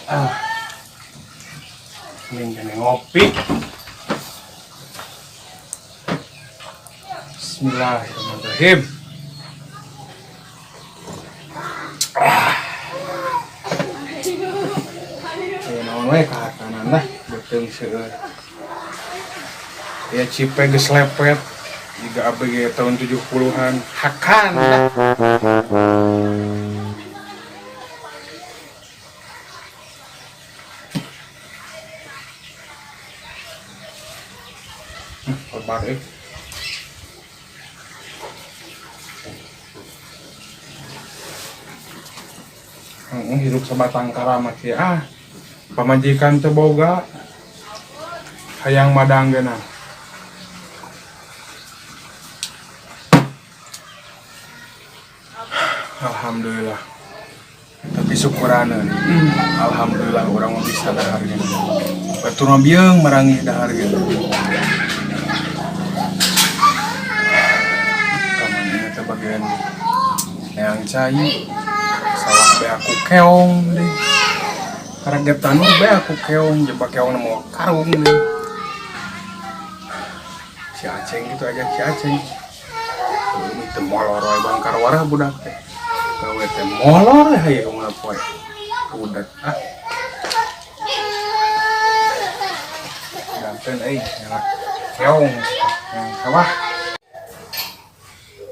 Ah. Mending kene ngopi. Bismillahirrahmanirrahim. Ah. Aya naon we kahatanan lah beuteung seueur. Ya cipe geus lepet jiga ABG tahun 70-an hakan lah. Lebar euy. Heeh, hirup sabatang karamat kieu ah. Pamajikan teu boga. Hayang madang geuna. Alhamdulillah. Tapi syukuraneun. Alhamdulillah urang mah bisa dahar ge. Batur mah bieung marangih dahar ge. Kamana teh bagian neang cai. Sawah be aku keong deh. Kareget tanur be aku keong, jebak keong mawa karung deh. Si Aceng gitu aja si Aceng. Ini teh molor we bangkar warah budak teh. Gawe teh molor we hayang kumaha poe. Budak ah. Ganten euy nyalak keong yang sawah.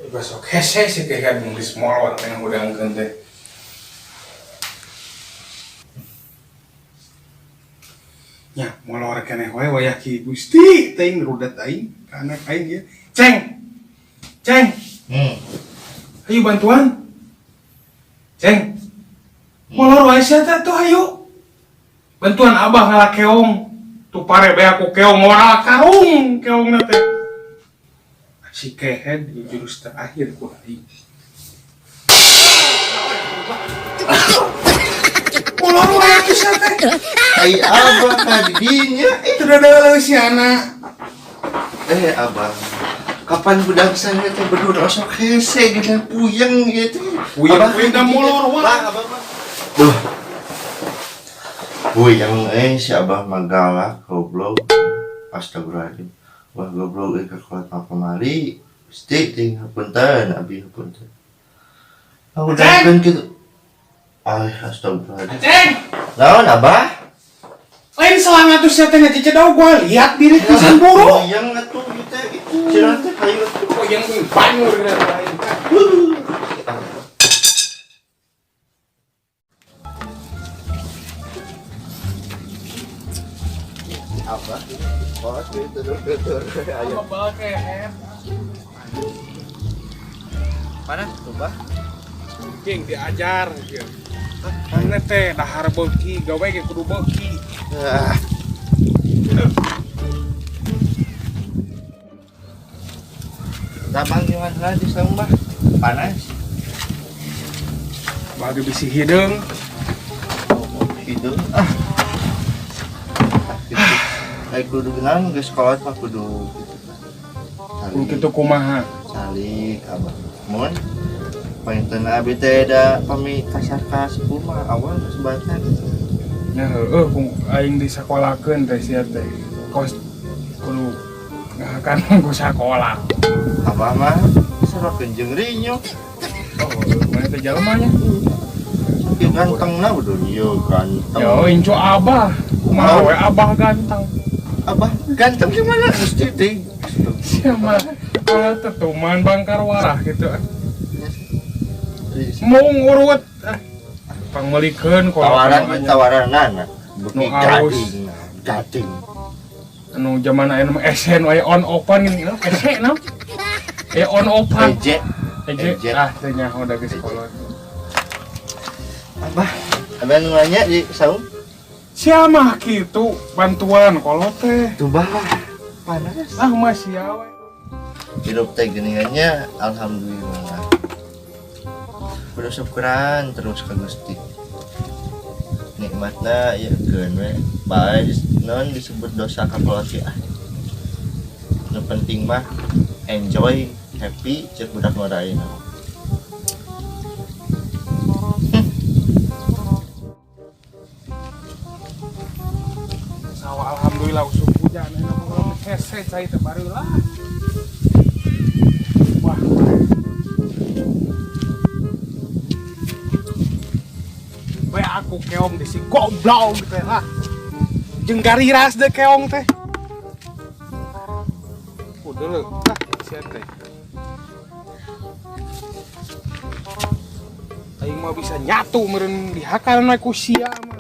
Besok hese sih kayak geus molor teh ngudangkeun teh. Nya molor keneh wae wayah ki Gusti teuing rudet aing ka anak aing ieu. Ceng. Ceng. Ayo bantuan. Ceng. Molor wae sia teh tuh ayo. Bantuan abah ngala keong. Tuh pare be aku keong ora karung keongna teh. Si kehed di jurus terakhir ku aing. Molor wae ki sia teh. Ai abah ka didinya. Itu udah ada si anak. Eh abah, kapan budak saya teh berdua osok hese gini puyeng gitu. Puyeng, Abah puyeng dah molor wae. Lah, abah mah. Duh. Puyeng si abah mah galak goblok. Astagfirullahaladzim. Wah goblok euy kakuat mah kamari. Gusti ting hapunten abi hapunten. Aku Aceng! udah gitu. Ay, astagfirullahaladzim. Aceng! Naon abah? Lain selang atuh sia teh ngacecedau gua lihat diri pisan buru. Puyeng atuh gitu itu. Cenah teh hayu atuh. Puyeng banyur geuna aing. Abah, kos gitu tutur ayo. Abah kehed. Mana tuh, Bah? King diajar kieu. Mana teh dahar beuki gawe ge kudu beuki. Ah. Tabang gimana lah di saung, Bah? Panas. Bagi bisi hideung. Hideung ah. Gitu. Ai kudu geunang geus kolot mah kudu gitu. Kudu kitu kumaha? Calik abah. Mun panginten abi teh da pami kasar ka sepuh mah awal geus baca gitu. Nya heueuh aing disakolakeun teh sia teh. Kos kudu ngahakan ku sakola. Abah mah sorokeun jeung rinyo. Oh, mana teh jalma nya? Saking gantengna udah ieu ganteng. Yo incu abah. Kumaha we abah ganteng. Abah ganteng gimana Gusti teh? Siapa? Kalau tetuman bangkar warah gitu. Mau ngurut. Pangmelikeun kolot Tawaran namanya. tawaranan. Beuki Nu alus. gading, gading. Anu zaman aya nu SN aya on open gini, SN no? Aya on open. Eje. Eje. Eje. Ah, teu nyaho da geus kolot. Abah, abah nu nanya di saung? Siapa kitu bantuan kolot teh? Tuh bah, panas. Ah, mah sia we. Hidup teh geuningannya alhamdulillah. Kudu syukuran terus ka Gusti. Nikmatna ieu keun we. Bae non disebut dosa kakolot ah. Nu penting mah enjoy, happy cek budak ngora ayeuna. Sawah alhamdulillah usum hujan enak kalau hese cai teh bareula. Wah. We aku keong di si goblok teh lah. Jeung gariras deh keong teh. Udah leuh, ah sia teh. Aing mah bisa nyatu meureun dihakan we ku sia mah.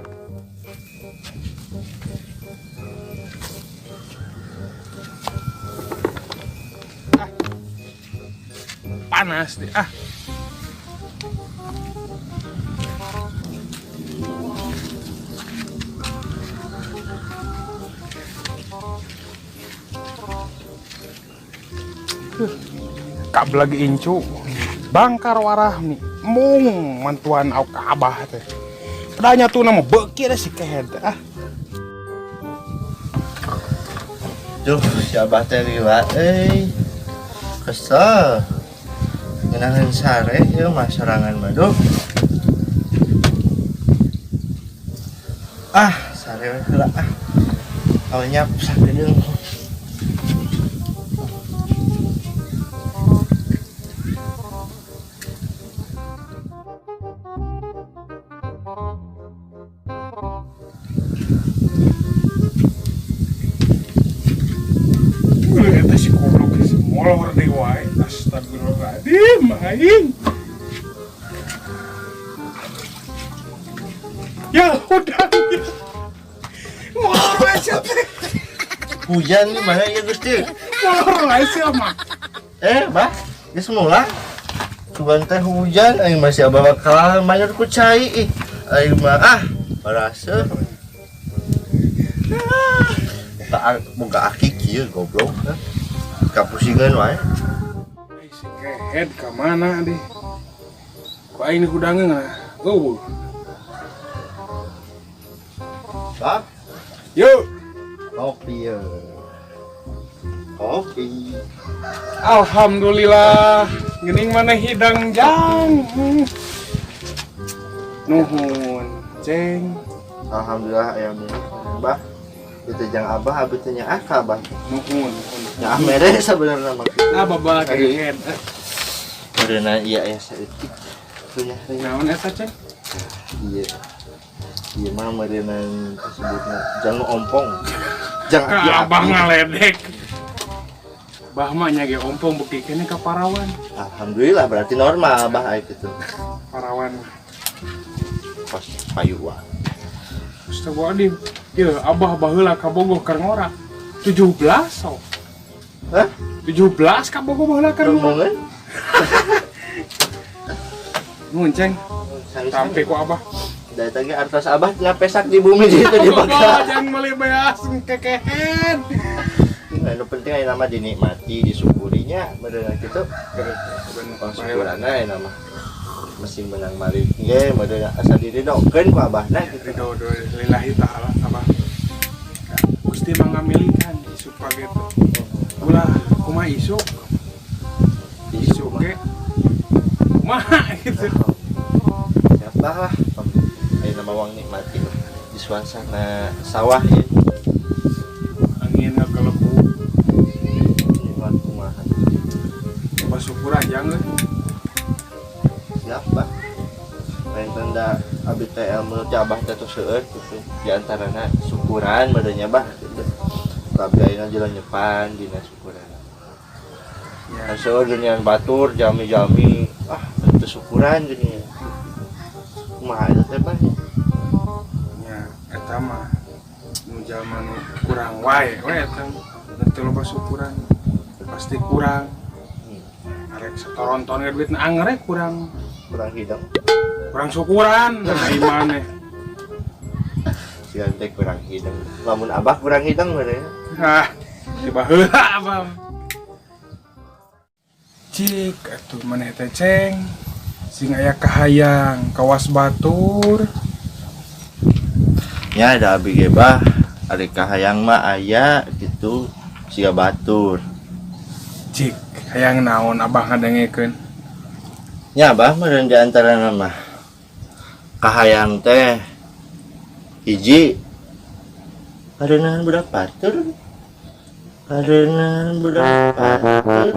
Ah. Panas deh ah. Kab lagi incu bangkar warah nih mung mantuan au ka abah teh. Padahal nyatu nama beuki deh si kehed teh ah. Duh, si abah teh lila euy. Kesel. Ngeunaheun sare ieu mah sorangan mah duh. Ah, sare we heula ah. Awalnya sakedeung. Eta si goblok si molor deui wae. Astagfirullahaladzim, aing. Ya udah. Molor wae sia teh. Hujan di mana ya Gusti? Molor wae sia mah. Bah, geus mulai. Cuman teh hujan aing masih abah bakal mayar ku cai ih. Aing mah ah, paraseuh. Tak boga aki kieu goblok. Kapusingan wae. Ai si kehed ka mana deh? Ku aing hudangeun ah. Eueuh. Bah. Yuk. Kopi ya. Kopi. Alhamdulillah, geuning maneh hidang jang. Nuhun, ceng. Alhamdulillah aya minum. Bah, itu jang abah abdi teh nyaah ka abah. Nuhun, nuhun. Nyaah mere sabenerna mah. Ah, babah kehed. Meureunna ieu aya saeutik. Tuh nya. Naon eta, ceng? Iya. Ieu mah meureunan disebutna jang ompong. Jang Ka aki-aki. abah ngaledek. Bah mah nya ge ompong beuki keneh ka parawan. Alhamdulillah berarti normal bah aya kitu. Parawan. Pas payuan. Astagfirullahaladzim. Ieu abah baheula ka Bogor keur ngora. 17 sok. Hah? 17 ka Bogor baheula keur ngora. Rombongan? Nuhun, Ceng. Sami-sami. Sampai ku abah. Da eta ge artos abah ngapesak di bumi di itu di Goblok, bakal. jangan meuli beas kekehed. Nah, nu penting aya nama dinikmati, disyukurinya, bener kitu. Bener. Pangsyukuranna aya nama. Mesin menang malik ge meureun asa diridokeun ku abahna kitu. Ridho lillahi ta'ala abah. Gusti mangamilikan isuk page teh. Ulah kumaha isuk? Isuk ge kumaha gitu. Siapa lah. Ayo nama wang nikmati lah. Di suasana sawah ya. Angin ngagelebu. Nikmat kumaha. Coba syukur aja nggak? Siapa? Lain tanda abi teh ilmu teh abah teh tos seueur gitu. Di antarana syukuran badannya bah gitu. Tapi ayeuna jalan nyepan dina syukuran. Ya. Seueur dunia batur jami-jami ah teu syukuran dunia. Kumaha eta teh bah? Ya, eta mah nu jalma nu kurang wae we eta. Nu teu loba syukuran pasti kurang. Arek setoronton ge duitna anger we kurang. Kurang hidang. Kurang syukuran, nah maneh. Sian teh kurang hidang. Lamun abah kurang hidang meureun. Hah, tiba heula abah. Cik, atuh maneh teh ceng. Sing aya kahayang kawas batur. Nya da abi ge bah, ari kahayang mah aya gitu siga batur. Cik, hayang naon abah ngadengekeun? Nya abah meureun di antarana mah kahayang teh hiji kareunahan budak batur. Kareunahan budak batur.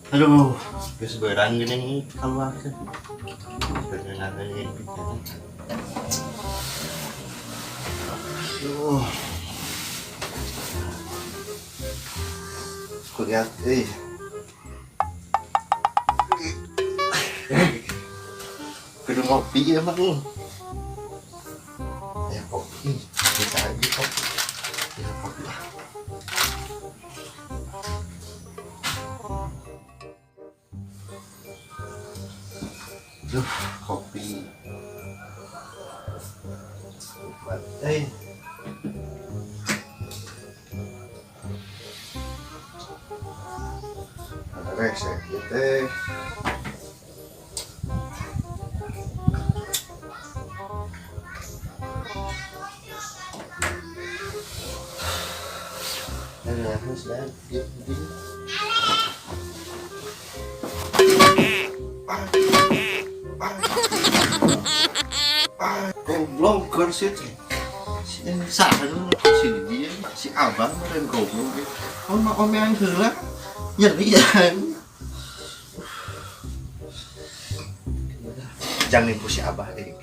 Aduh, geus beurang geuning keluar teh. Kareunahan ieu. Aduh. Kulihat euy. Kudu ngopi ya mah. Ya kopi, bisa aja kopi. Ya kopi lah. Duh, kopi. Nikmat euy. Ada resep ieu teh. Goblok kursi teh. Si saha nu kursi di dieu, si Abah meureun goblok ge. Oh mah omean heula nyeri ya. Jangan nipu si Abah deui.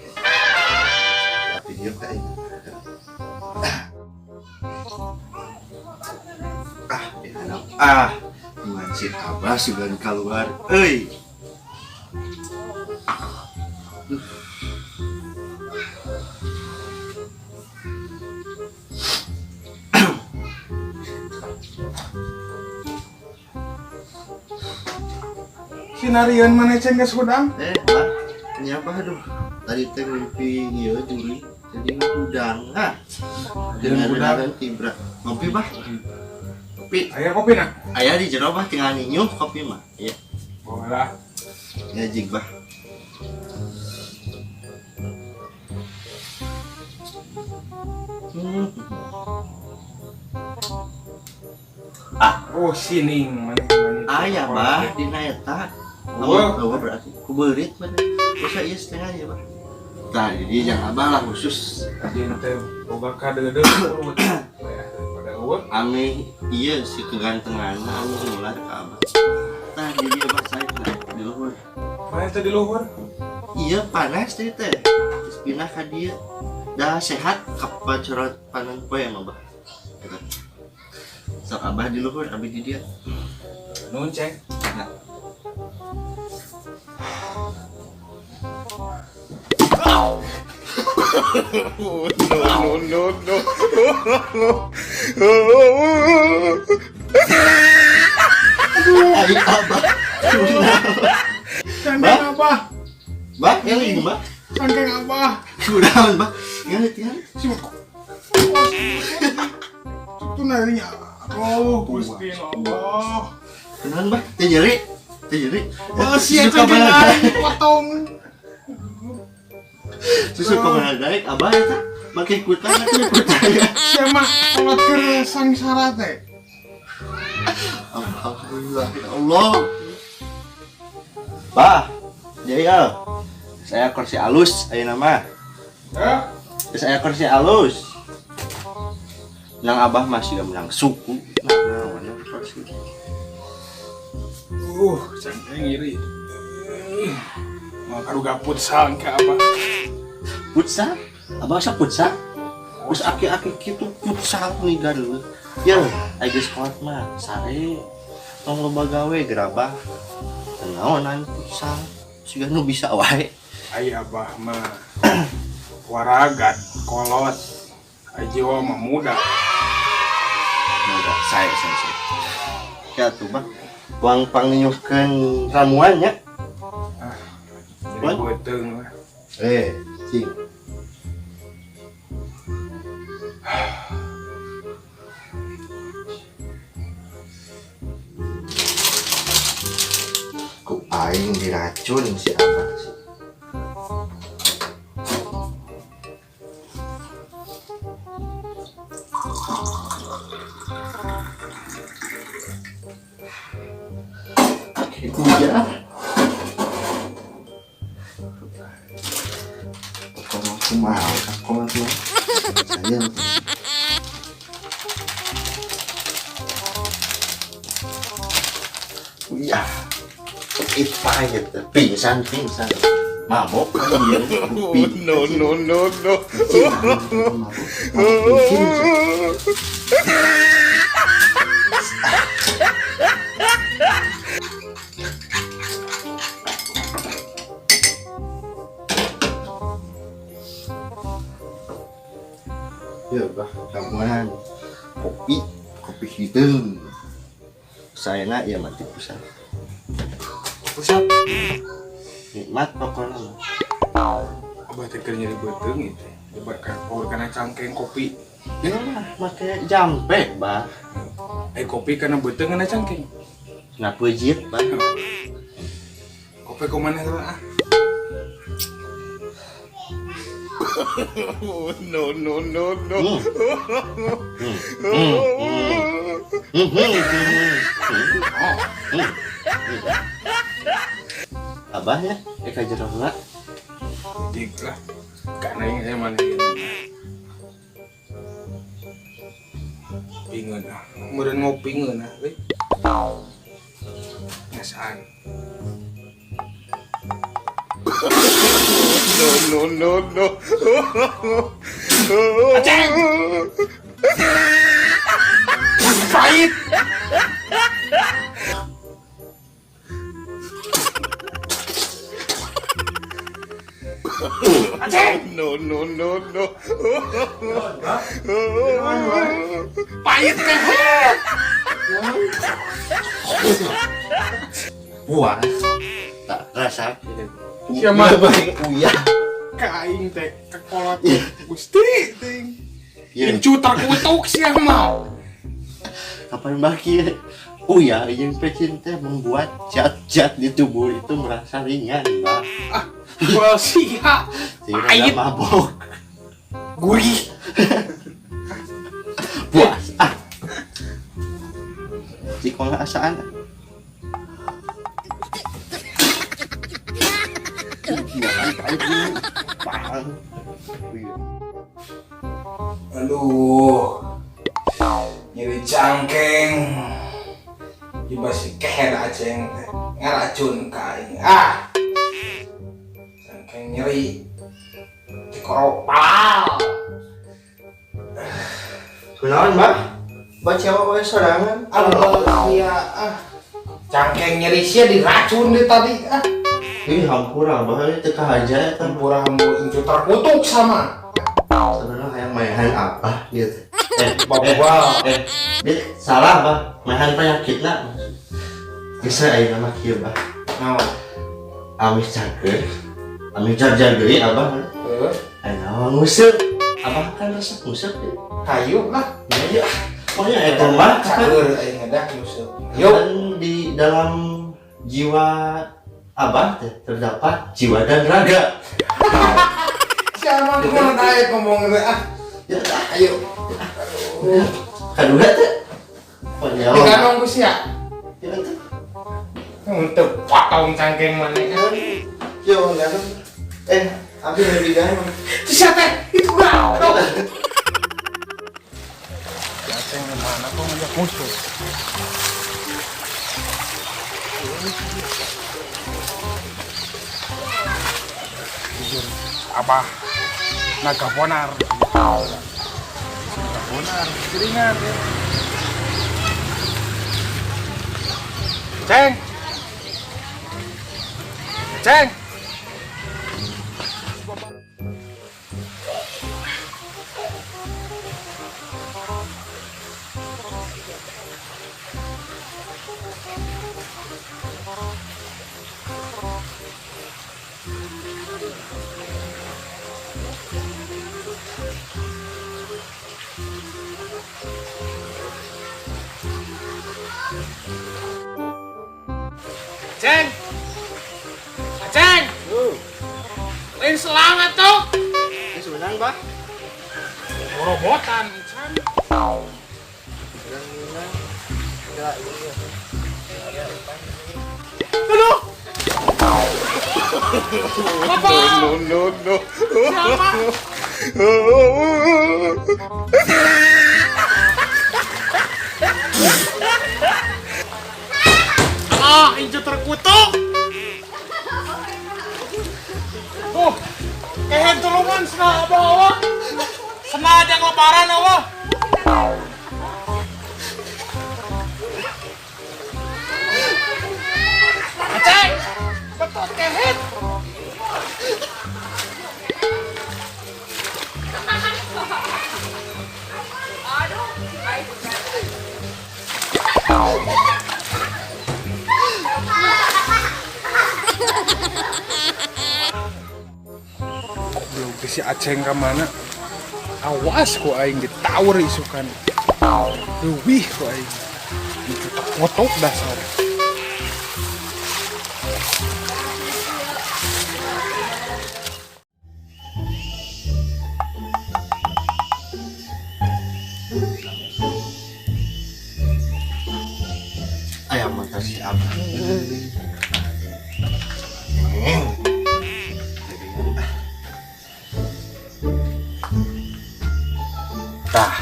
Tapi dia ka ini. Ah, diharap. Ah, ngan si Abah sugan keluar euy. Duh. Sinarieun maneh ceng geus hudang? Bah, ini apa aduh? Tadi teh mimpi ieu juri jadi hudang. Ah. Jeung hudang. Tibra. Ngopi, Bah. Kopi. Aya kopi na? Aya di jero, Bah, tinggal ninyuh kopi mah. Iya. Boleh. Ya jig, Bah. Ah, oh sining maneh maneh. Aya, Bah, dina eta. Oh, oh, berarti ku beurit mah. Bisa ieu setengah ya, Bah. Tah, jadi jangan Abah lah khusus. Jeung teh boga kadeudeuh urut. Pada eueuh. Ame ieu si kegantenganna anu ular ka Abah. Tah, jadi Abah saya di luhur. Mana teh di luhur? Iya, panas teh teh. Terus pindah ka dieu. Dah sehat kapacorot panan poe mah, Bah. Eta. Sok Abah di luhur, abi di dieu. Nuhun, Ceng. Nah. No, no, no, no. Ayo Abah. Cangkeng Abah. Bah, yang ini, Bah. Cangkeng Abah. Kunaon, Bah? Ingat, ingat. Itu narinya. Oh, Gusti Allah. Kunaon, Bah? Teh nyeri. Teh nyeri. Oh, sia cangkeng aing potong. Susu kemana daek Abah eta? Make kutan atuh kutan. Sia mah kolot keur sangsara teh. Alhamdulillah ya Allah. Bah, jadi saya kursi alus ayeuna mah. Ya. Saya kursi alus. Nang Abah masih menang suku. Nah, mana kursi. Cangkeng iri. Mau karuga futsal ke Abah. Futsal? Abah asa futsal? Terus aki-aki kitu futsal nih gaduh. Ya, aya geus kuat mah sare. Tong loba gawe gerabah. Naonan futsal. Siga nu bisa wae. Ai Abah mah waragat kolot. Ai jiwa mah muda. Muda, saya. Ya tuh, Bah. Uang panginyuhkeun ramuan nya. Ah, jadi beuteung lah. Cing. Aing diracun si Abah sih. Iya. Kalau aku mau, aku mau. Saya. Iya. Ih, pahit. Pingsan, pingsan. Mabok. No, no, no, no. Ya, bah, kamuan kopi, kopi hitam. Saya nak ya mati pusat. Pusat. Nikmat pokoknya. Abah teh keur nyeri beuteung ieu teh. Coba ka kana cangkeng kopi. Ya lah, make jampe, bah. Kopi kana beuteung kana cangkeng. Nah, pejit, bah. Kopi ku mana ah? No, no, no, no. Abah ya, eka jero heula. Dik lah. Kana yang saya mana. Bingung ah. Meureun ngopi ngeunah euy. Ngasaan. No, no, no, no. Aceng. Pahit. Aceng. No, no, no, no. Pahit teh. Puas. Tak rasa. Siapa? Uyah. Kain teh kekolot. Gusti ting. Iya. Incu terkutuk sia mah. Kapan baki? Uyah yang pecin teh membuat zat-zat di tubuh itu merasa ringan, Bah. Ah, gua sia. Pahit. Mabok. Gurih. Puas. Ah. Jika asaan. Aduh, nyeri cangkeng, dibasi kehed aceng, ngaracun kain. Ah, cangkeng nyeri, dikorok palal. Kunaon, Bah? Baca wae sorangan. Aduh, iya, ah, cangkeng nyeri sia diracun deh tadi. Ah. Ih, hampura, Bah, ini teu kahaja eta. Hampura hambur incu terkutuk sama. Sebenarnya kayak maehan apa gitu. Bawa. Dia salah, Bah. Maehan penyakitna. Bisa aya nama kieu, Bah. Naon? Amis cager. Amis jar-jar deui, Abah. Heeh. Aya naon nguseup. Abah kan resep nguseup ya. Hayu lah. Ya, ya. Pokoknya eta mah cager aya ngadah nguseup. Yuk. Kan di dalam jiwa Abah teh terdapat jiwa dan raga. Siapa kumaha daek ngomong teh ah. Ya, ayo. Kadua teh. Oh, nyawa. Diganong ku sia. Ya teh. Untuk potong cangkeng maneh. Yo, ganong. Abi lebih ganong. Sia teh, itu gua. Si Aceng mana kok ngajak musuh. Jujur, Abah naga bonar. Naga bonar, keringan ya. Ceng. Ceng. Ceng. Lain selang atuh. Geus meunang, Bah. Robotan can. Meunang. Ya, iya. Aduh. Bapak. No, no, no. Siapa? Ah, incu terkutuk. Oh, kehen tulungan sena abah awak. Sena aja ngelebaran awak. Aceng, betul kehen. Belum si Aceng ke mana? Awas ku aing ditawar isukan. Leuwih ku aing. Itu kotok dasar. Ayam motor si Abah. Tah,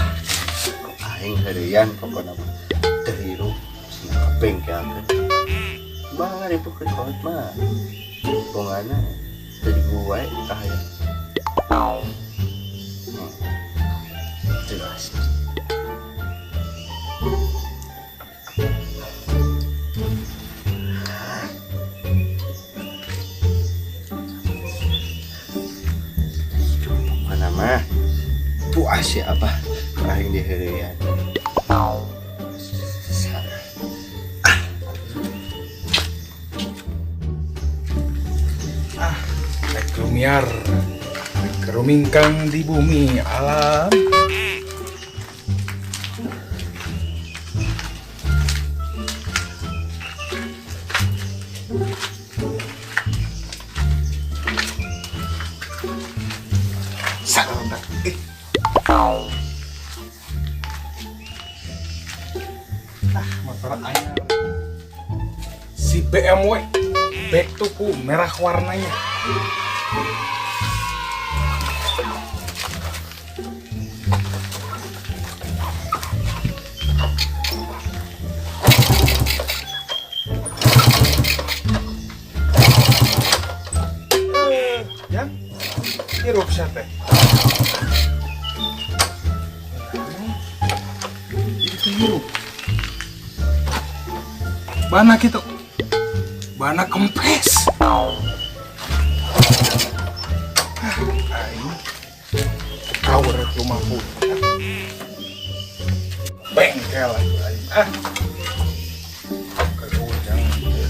aing heureyan pokona mah teu hirup sina ka bengkelkeun. Bah ngaripukeun kolot mah. Bongana teu digugu wae kahayang. Jelas. Pokona mah puas ya Abah aing diheureyan. Ah, rek lumiar, rek rumingkang di bumi alam. Salah. Ah, motor anyar. Si BMW back tuku merah warnanya. Ya, hirup siapa? Itu hirup. Bana gitu, bana kempes. Ah, aing kawur rumah pun. Bengkel atuh aing. Ah, kerudang,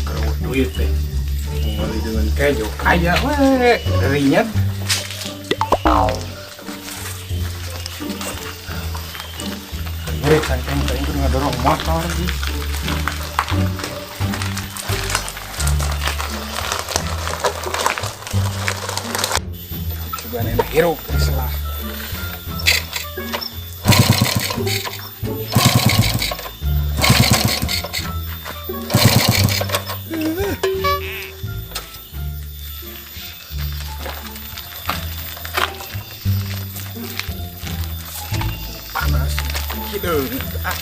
kerud duit teh. Membeli dengan kejo kaya we, rinyet. Ngeri cangkeng teh itu ngadorong motor gitu. Coba nenek hirup selah. Panas, hideung. Ah.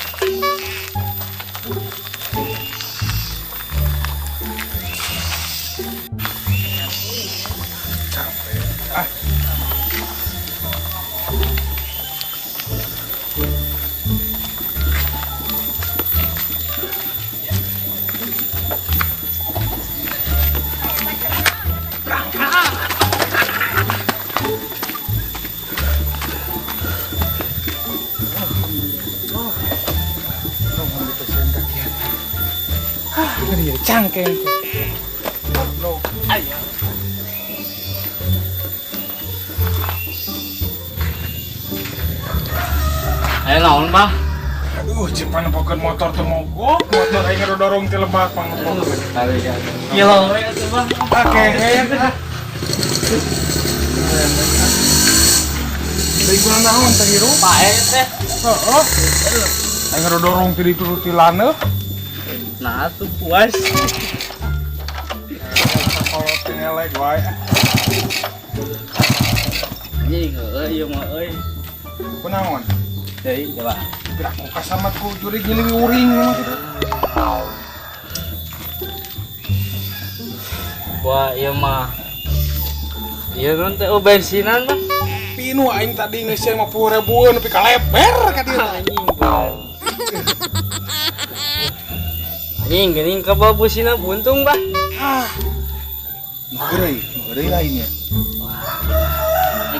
Capek. Ah. Cangkeng. Goblok. Ayah. Ayo naon, Bah? Aduh, cipan pokeun motor teu mogok, motor aing ngadorong ti lebak pangpokeun. Iya we atuh, Bah. Oke, ah. Deui guna naon teh hirup? Pae teh. Heeh. Aing ngadorong ti ditu ti laneuh. Nah, tuh puas. Kalau ngelek wae. Anjing heueuh ieu mah euy. Kunaon? Deui coba. Gerak ku kasamat ku jurig ngiliwi uring mah kitu. Wah, ieu mah. Ieu non teh oh bensinan mah. Pinu aing tadi geus 50 ribuan nepi ka leber ka dieu. Anjing. Anjing geuning ka busina buntung bah. Ah. Nu heureuy lainnya. Wah.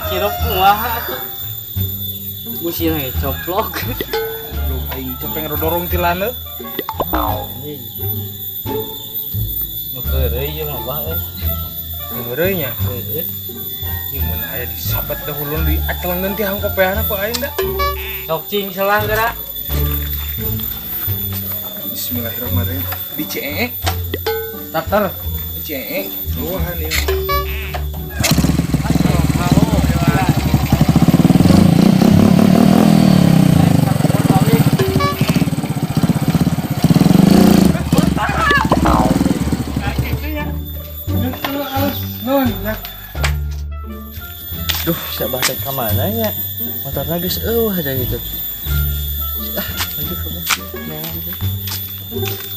Kirup kumaha atuh. Busina ge coplok. Belum aing cepeng rodorong ti laneuh. Anjing. Nu heureuy ieu mah bah euy. Nu heureuy nya. Heeh. Ieu mun aya disabat dahulu di acelengeun ti hangkopeana ku aing da. Sok cing salah geura. Bismillahirrahmanirrahim. Di CE. Starter. Di CE. Luahan ieu. Duh, siapa teh ka mana nya? Motorna geus eueuh aja gitu. Ah, maju ke bawah.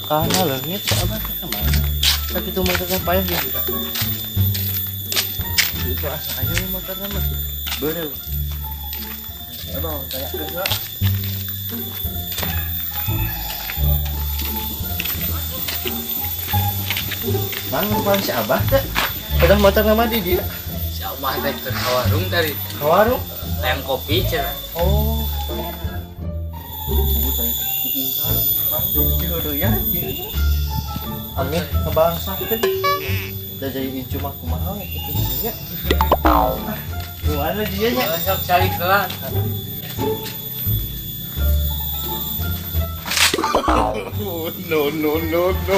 Kana leungit si abah teh ka mana? Sakitu motorna payah gitu ka. Itu asa aya we motorna mah. Beureuh. Abah tanyakeun heula. Mang numpang si abah teh. Udah motorna mah di dieu. Si abah teh ke warung tadi. Ke warung? Hayang kopi cenah. Oh. Tadi teh ku urang, Bang. Ciheureyan ieu. Amin kabangsakeun. Da jadi incu mah kumaha we kitu nya. Kumaha dia nya? Sok cari heula. No no no no.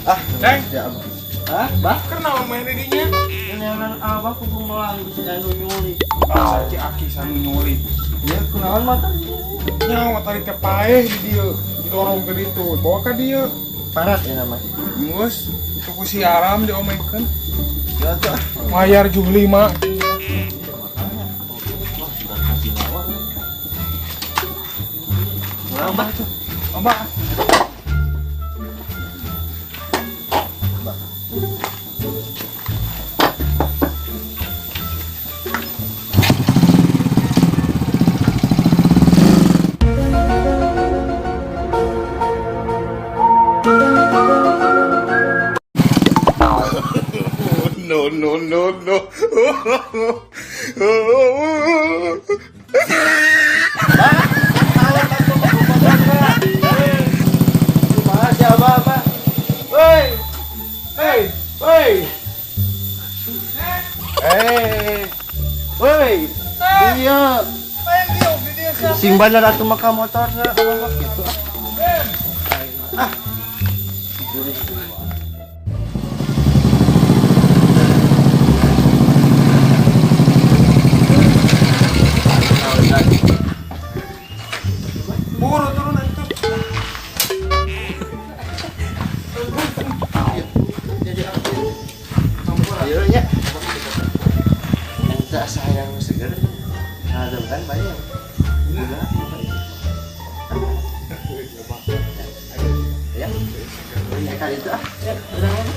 Ah, Ceng. Ya abah. Ah, bah? Kenapa main di dinya? Neangan abah kudu melang si anu nyuli. Bangsa Ki Aki sanu nyuli. Ya kunaon mata? Nyawa tadi teh paeh di dieu, didorong ke ditu, bawa ka dieu. Parat ya nama. Geus, itu ku si Aram diomengkeun. Ya tuh. Mayar juh 5. Abah tuh. Abah. No no no no. Kumaha si abah, abah? Woi. Hei, woi. Eh. Woi. Iya. Sing bener atuh mah ka motorna abah mah kitu. Ah. Buru turun atuh. Ayo nya. Ente asa hayang seger. Ngadem kan banyak. Gula ya. Ya kali itu ah. Ya, udah apa?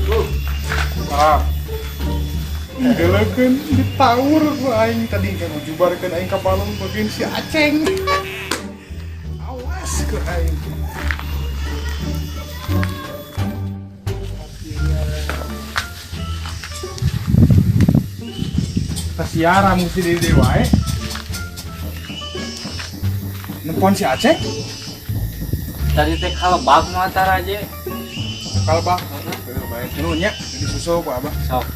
Yuk. Ah. Gelekeun ditaur ku aing tadi kan jubarkeun aing ka balong bagian si Aceng. Awas ku aing. Siara mesti di dieu wae. Nempon si Aceng? Tadi teh kalebak motor aja. Kalebak. Heeh, bae. Nuhun nya, disusul ku abah. Sok.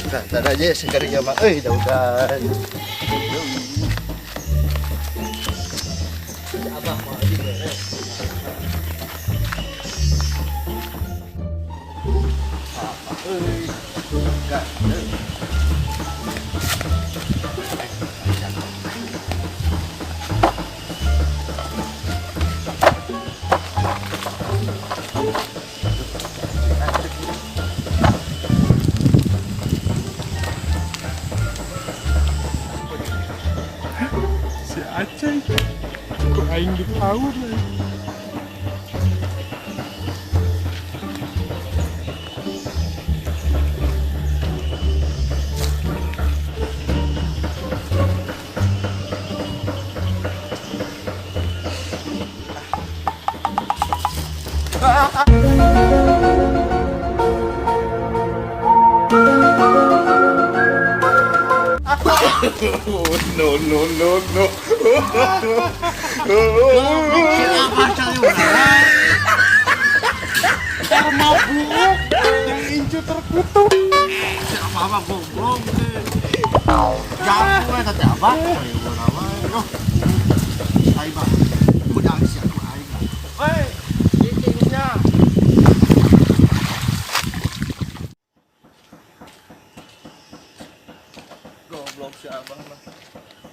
Ntar aja sekali mah euy daudan. Abah mau aja beres. Apa euy? Enggak. Si Aceh. Kok aing dipaur lagi. No, no, no, no. Termabuk, yang incu terkutuk. Apa-apa goblok. Jago eta teh abah. Ayo bah. Udah siap aing. Hei, cicingnya. Goblok si abah mah.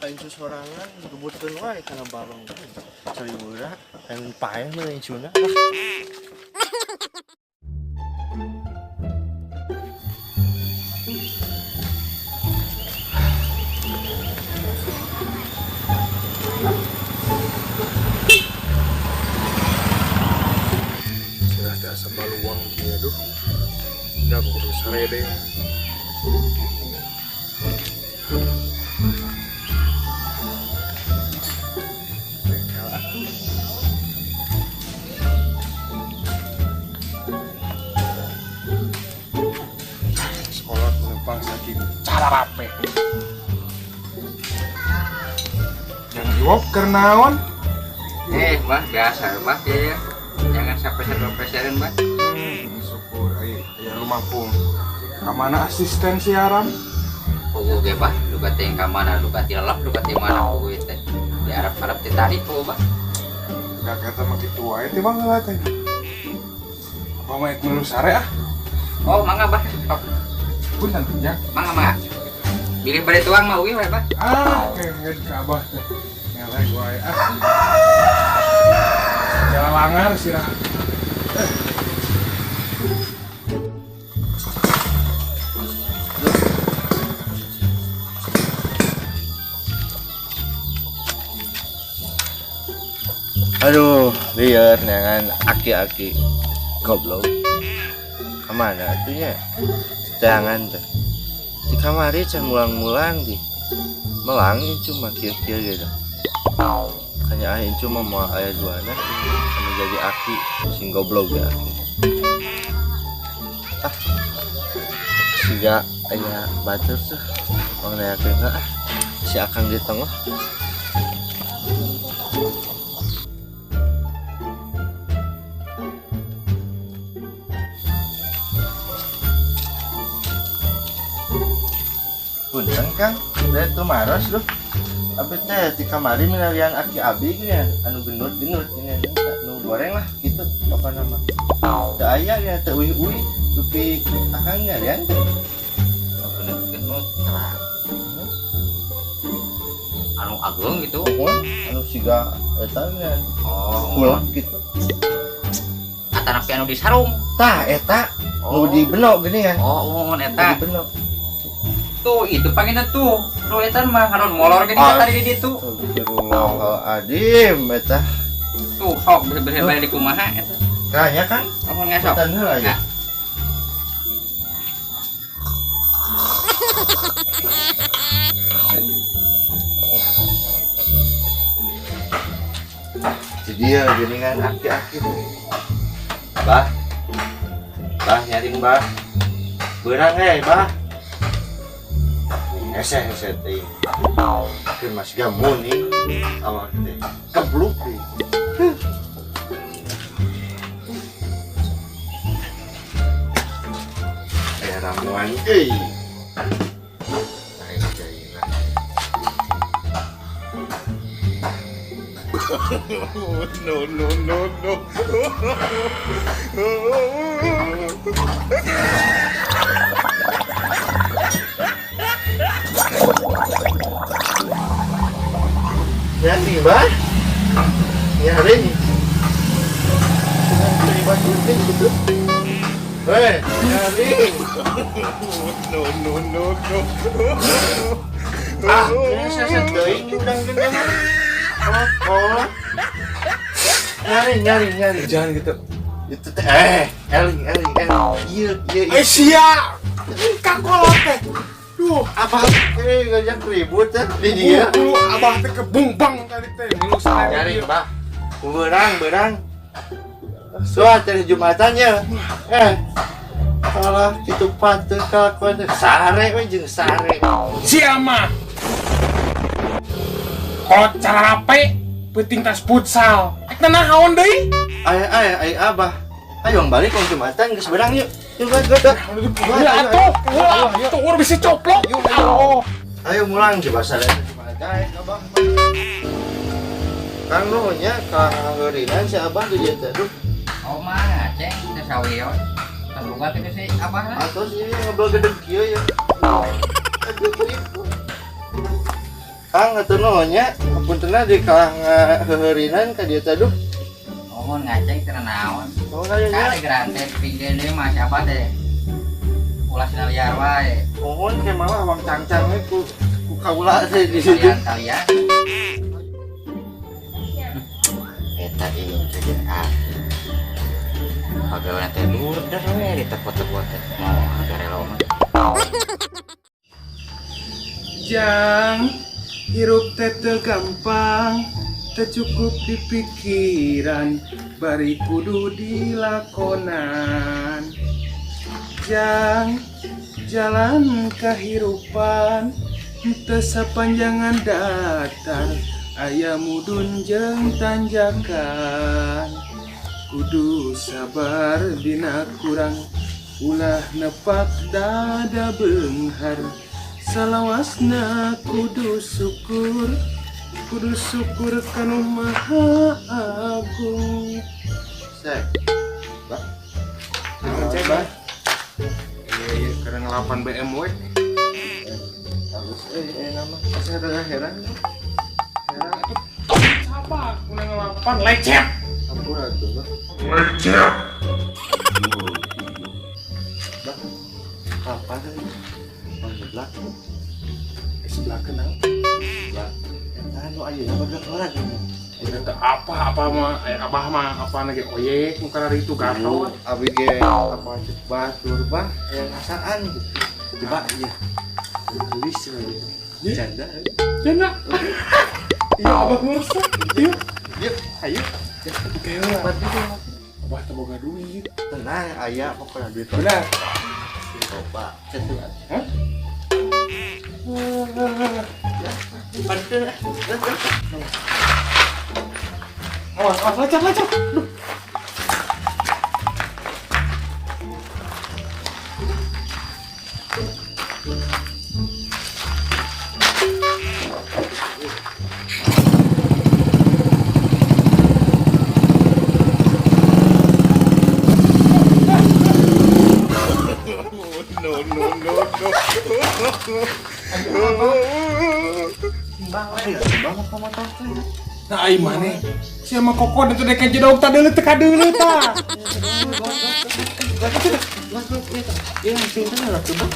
Aing sorangan gebutkeun wae kana balong. Cari murah, aing paeh mah incuna. Sudah teh asa baluang kieu duh. Udah kudu sarede. Sekolah menumpang saking cara rape. Yang iwop kernaon? Bah, biasa bah ya. Jangan sampai peseran bah. Syukur ayo aya lumampung. Kamana asisten siaran? Pugu ge bah, luka teh ka mana, luka ti lelap, luka ti mana pugu teh. Di Arab-Arab teh tadi pugu bah. Gak kata mah kitu wae teh bang heula teh. Apa mah milu sare ah? Oh, mangga bah. Punten ya. Mangga mangga. Bilih bade tuang mah uih we bah. Ah, kayak ka abah teh. Ngeleh wae ah. Jalan langar sirah. Aduh, liar dengan aki-aki goblok. Kemana atunya? Jangan teh. Di kamari can mulang-mulang di. Melang cuma kieu-kieu gitu. Hanya aing cuma mau aya duana anu jadi aki sing goblok ya aki. Ah. Siga aya batur tuh. Mang nayakeun ah. Si Akang di tengah. Punten Kang, teh tumaros duh. Abi teh di kamari minalian aki abi gini ya, anu gendut-gendut gini ya, nu goreng lah gitu pokona mah. Teu aya ya teu uih-uih, dupi akang nyarian teh. Gendut-gendut lah. Anu ageung gitu. Oh, anu siga eta nya. Oh, kulak gitu. Atanapi anu di sarung. Tah eta nu di benok gini ya. Oh, eta. Di benok. Tuh, itu panggilnya tuh. Tuh eta mah haron molor gini tadi di ditu. Astagfirullahaladzim eta. Tuh, sok bener-bener balik di kumaha eta. Tah nya kan? Oh, ngesok. Eta heula ya. Jadi ya gini kan aki-aki. Bah. Bah nyaring bah. Beurang eh bah. Hese hese teh. Akhir masih gamun nih. Awak teh kebluk teh. Aya ramuan euy. Aing jailan. No, no, no, no. Nyari, Bah. Nyari. Terlibat gunting gitu. Hei, nyari. No, no, no, no. Ah, ini saya teuing diundang gendeng. Oh, oh. Nyari, nyari, nyari. Jangan gitu. Itu teh eling, eling, eling. Iya, iya, iya. Eh sia. Kakolot teh. Duh, Apa? Ngajak ribut teh di dia. Bulu abah teh kebungbang tadi teh. Milu sare. Nyari, Bah. Beurang, beurang. Soal cari Jumatannya. Alah, kitu patut kelakuan teh. Sare we jeung sare. Sia mah. Kolot cararape peuting tas futsal. Ek naon deui? Ay, ay, ay, abah. Ayo balik ke Jumatan geus beurang yuk. Yuk, yuk, yuk. Ya atuh, wah, tuh urang bisa coplok. Yuk, Oh. Ayo mulang coba sare Jumatan abah. Kang nuhun nya ka ngaheurinan si abah di dieu teh. Duh, Oh mah, ceng, teh sawios. Terbuka kitu sih abah lah. atos ieu ngobrol gede kieu ya. Aduh, ribu. Kang atuh nuhun nya, hapuntenna di ka ngaheurinan ka dieu teh duh. Oh, ngaceng teu naon. Oh, aya nya. Kade gerante pinggir deui mah siapa teh. Ulah sina liar wae. Mohon ke malah wang cangcang we ku kaula teh di situ. Kalian kalian. Eta ieu teh jeung ah. Pagawean teh lurder we ditepot-tepot teh. Mau agak relo mah. Jang, hirup teh teu gampang, teu cukup di pikiran, bari kudu dilakonan. Jang, jalan kehirupan, teu sapanjangan datar, aya mudun jeung tanjakan. Kudu sabar dina kurang, ulah nepak dada beunghar. Salawasna kudu syukur kanu Maha Agung. Sek. Bah. Cek, Bah. Iya, iya, karena ngelapan BMW. Halus nama saya rada heran. Heran. Siapa? Kuna ngelapan lecet. Ampun atuh, Bah. Lecet. Bah. Apa sih? Oh, sebelah. Sebelah kenal. Sebelah. Eta nu ayeuna badak orang. Eta apa apa mah abah mah apa lagi oyek nu kana itu gatot. Abi ge apa cek batur bah aya ngasaan gitu. Coba ieu. Tulis we gitu. Janda. Janda. Iya abah ngurus. Iya. Yuk, Ayo. Oke lah. Abah teu boga duit. Tenang, aya pokoknya duit. Benar. Coba. Satu. Hah? Bantu. Awas, awas, lecet, lecet. Duh. No, no, no, no. Bang, bang ka motor teh. Nah, ai maneh? Sia mah koko dan teh dek jedog tah deuleu teu kadeuleu tah. Iya, pintu lah tuh, Bang.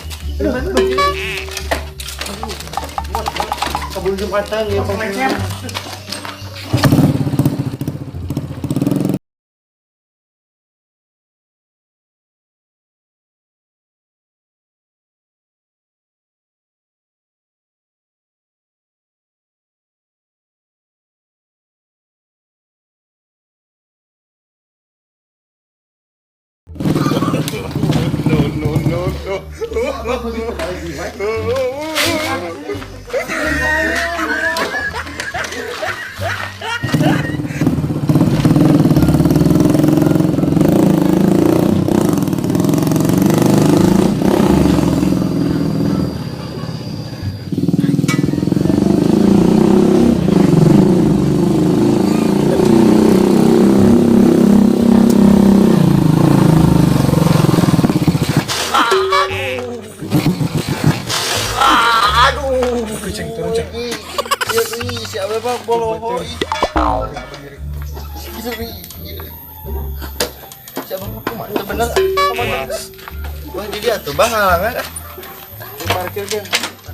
Kabur Jumatan ya, Lecet. No, no, no, no. Ih, si abah mah boloho. Ih. Si abah mah kumaha teu bener. Kumaha? Wah, jadi atuh bah ngalangan. Parkir kan.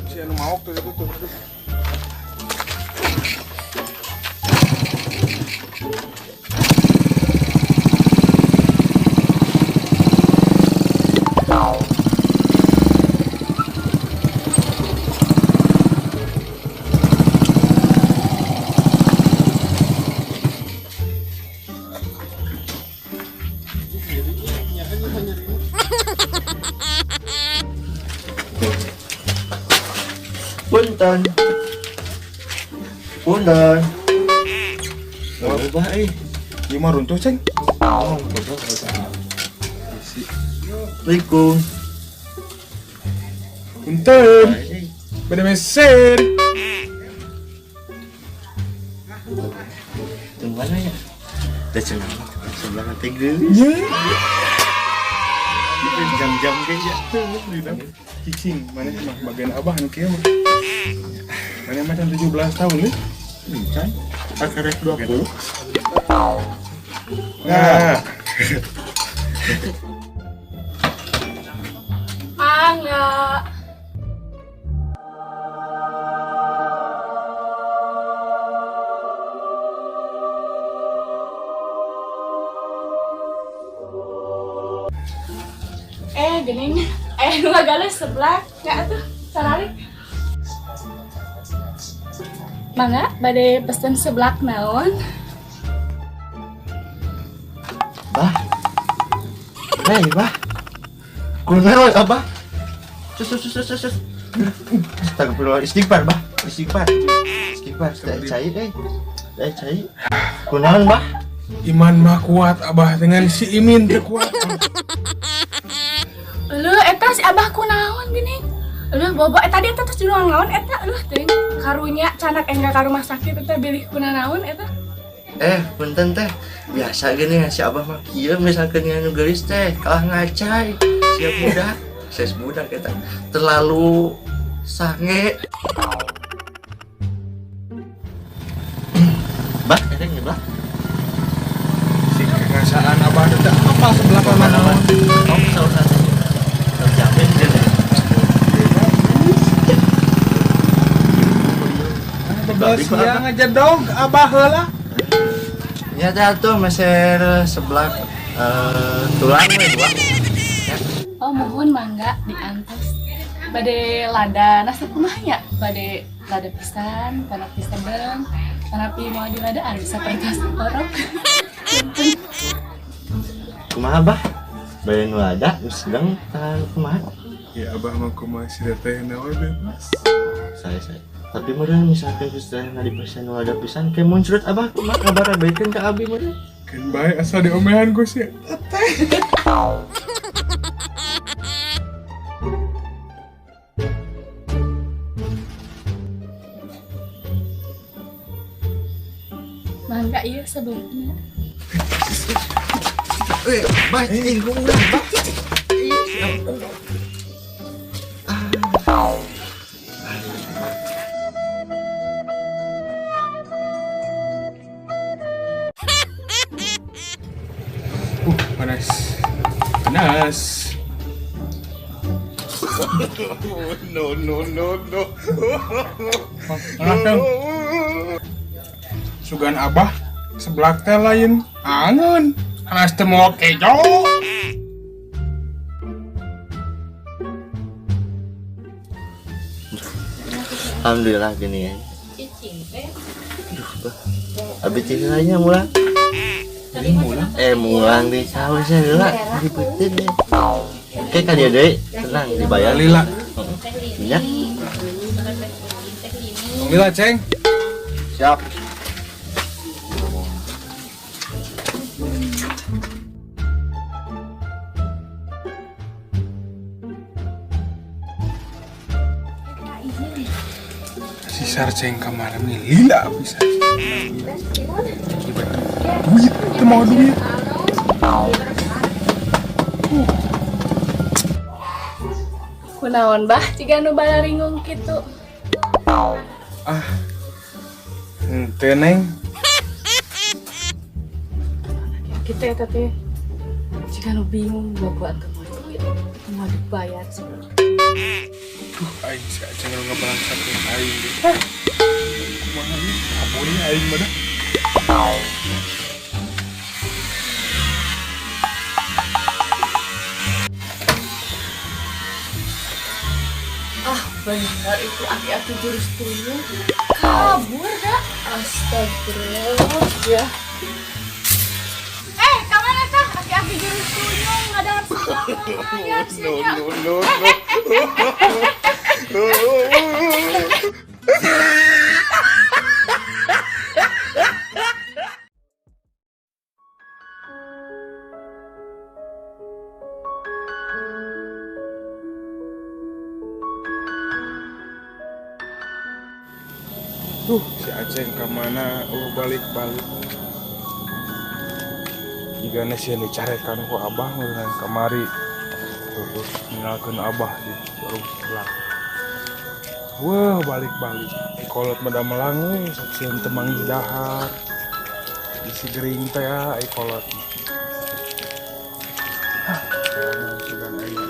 Si anu maok tuh itu tuh. Punten. Punten. Oh, bah euy. Ieu mah runtuh, Ceng. Oh, goblok. Assalamualaikum. Punten. Beda meser. Tunggu mana ya? Teh cenah mah sebelah nanti geulis. Nya. Jam-jam ge ya. Cicing, mana mah bagian abah nu kieu mah. Mana mah can 17 tahun nih. Can. Pakarek 20. Nah, Mangga. Gening. Nu ngagales sebelah. Nggak atuh, saralik. Mangga, bade pesen seblak naon? Bah. Hei, bah. Kunaon abah? Sus sus sus sus sus. Astagfirullah, istighfar, bah. Istighfar. Istighfar, teh cai euy. Teh cai. Kunaon, bah? Iman mah kuat abah dengan si Imin teu kuat. Leuh, eta si abah kunaon geuning? Leuh, bobo eta tadi eta terus juruan naon eta? Leuh, teuing karunya canak engga ka rumah sakit eta bilih kunanaon eta? Punten teh. Biasa geuning si abah mah kieu misalkan anu geulis teh kalah ngacai. Siap budak, ses budak eta. Terlalu sange. Bah, eta nyeblak. Si kengasaan abah teh apa sebelah mana? Oh, saur satu. Terjamin deh. Bebas siang aja dong, abah heula. Ya teh tuh meser seblak tulang we dua. Ya. Oh, mohon mangga diantos. Bade lada nasi kumaha nya? Bade lada pisan, kanapi sedeng, kanapi mau diladaan sapertos orok. Kumaha bah? Bade nu lada, nu sedeng, tahan kumaha? Ya abah mah kumaha si teteh naon bebas. Saya. Tapi meureun misalkan geus teh ngadipesan nu lada pisan ke muncrat abah kumaha kabar baikeun ka abi meureun. Kan bae asal diomehan ku si teteh. Mangga ieu sebelumnya. Bah, ih, urang, bah. Panas. Panas. No, no, no, no. Panas dong. Sugan abah seblak teh lain angeun. Panas teu mau kejo. Alhamdulillah gini ya. Aduh, bah. Abi tinggalnya mulang. Mulang. Mulang di sawah saya lah. Ribetin ya. Oke kan ya, Dek. Tenang dibayar. Lila. Iya. Lila, Ceng. Siap. Sisar ceng kemarin nih lila bisa. Duit, itu mau duit. Kunaon bah, jiga nu balaringung kitu. Ah, Henteu, Neng. Kita ya teh. Jika nu bingung bawa teu moal duit, moal dibayar sih. Duh, aing si Aceng nu ngabalangsakeun aing deh. Kumaha ieu? Kabur ya aing mah dah. Ah, benar itu aki-aki jurus tuyul. Kabur dah. Astagfirullah ya. Eh, kamana tah? Aki-aki jurus tuyul ngadahar sebelah lumayan sih nya. No, no, no. Duh, si Aceng kemana? Oh, balik-balik. Jika nasi yang dicarekan ku abah dengan kamari. Tuh, ninggalkeun abah di warung sebelah. Wah, balik-balik. Kolot mah melang we, saksian temang dahar. Isi gering teh ai kolot mah. Hah, sugan aya.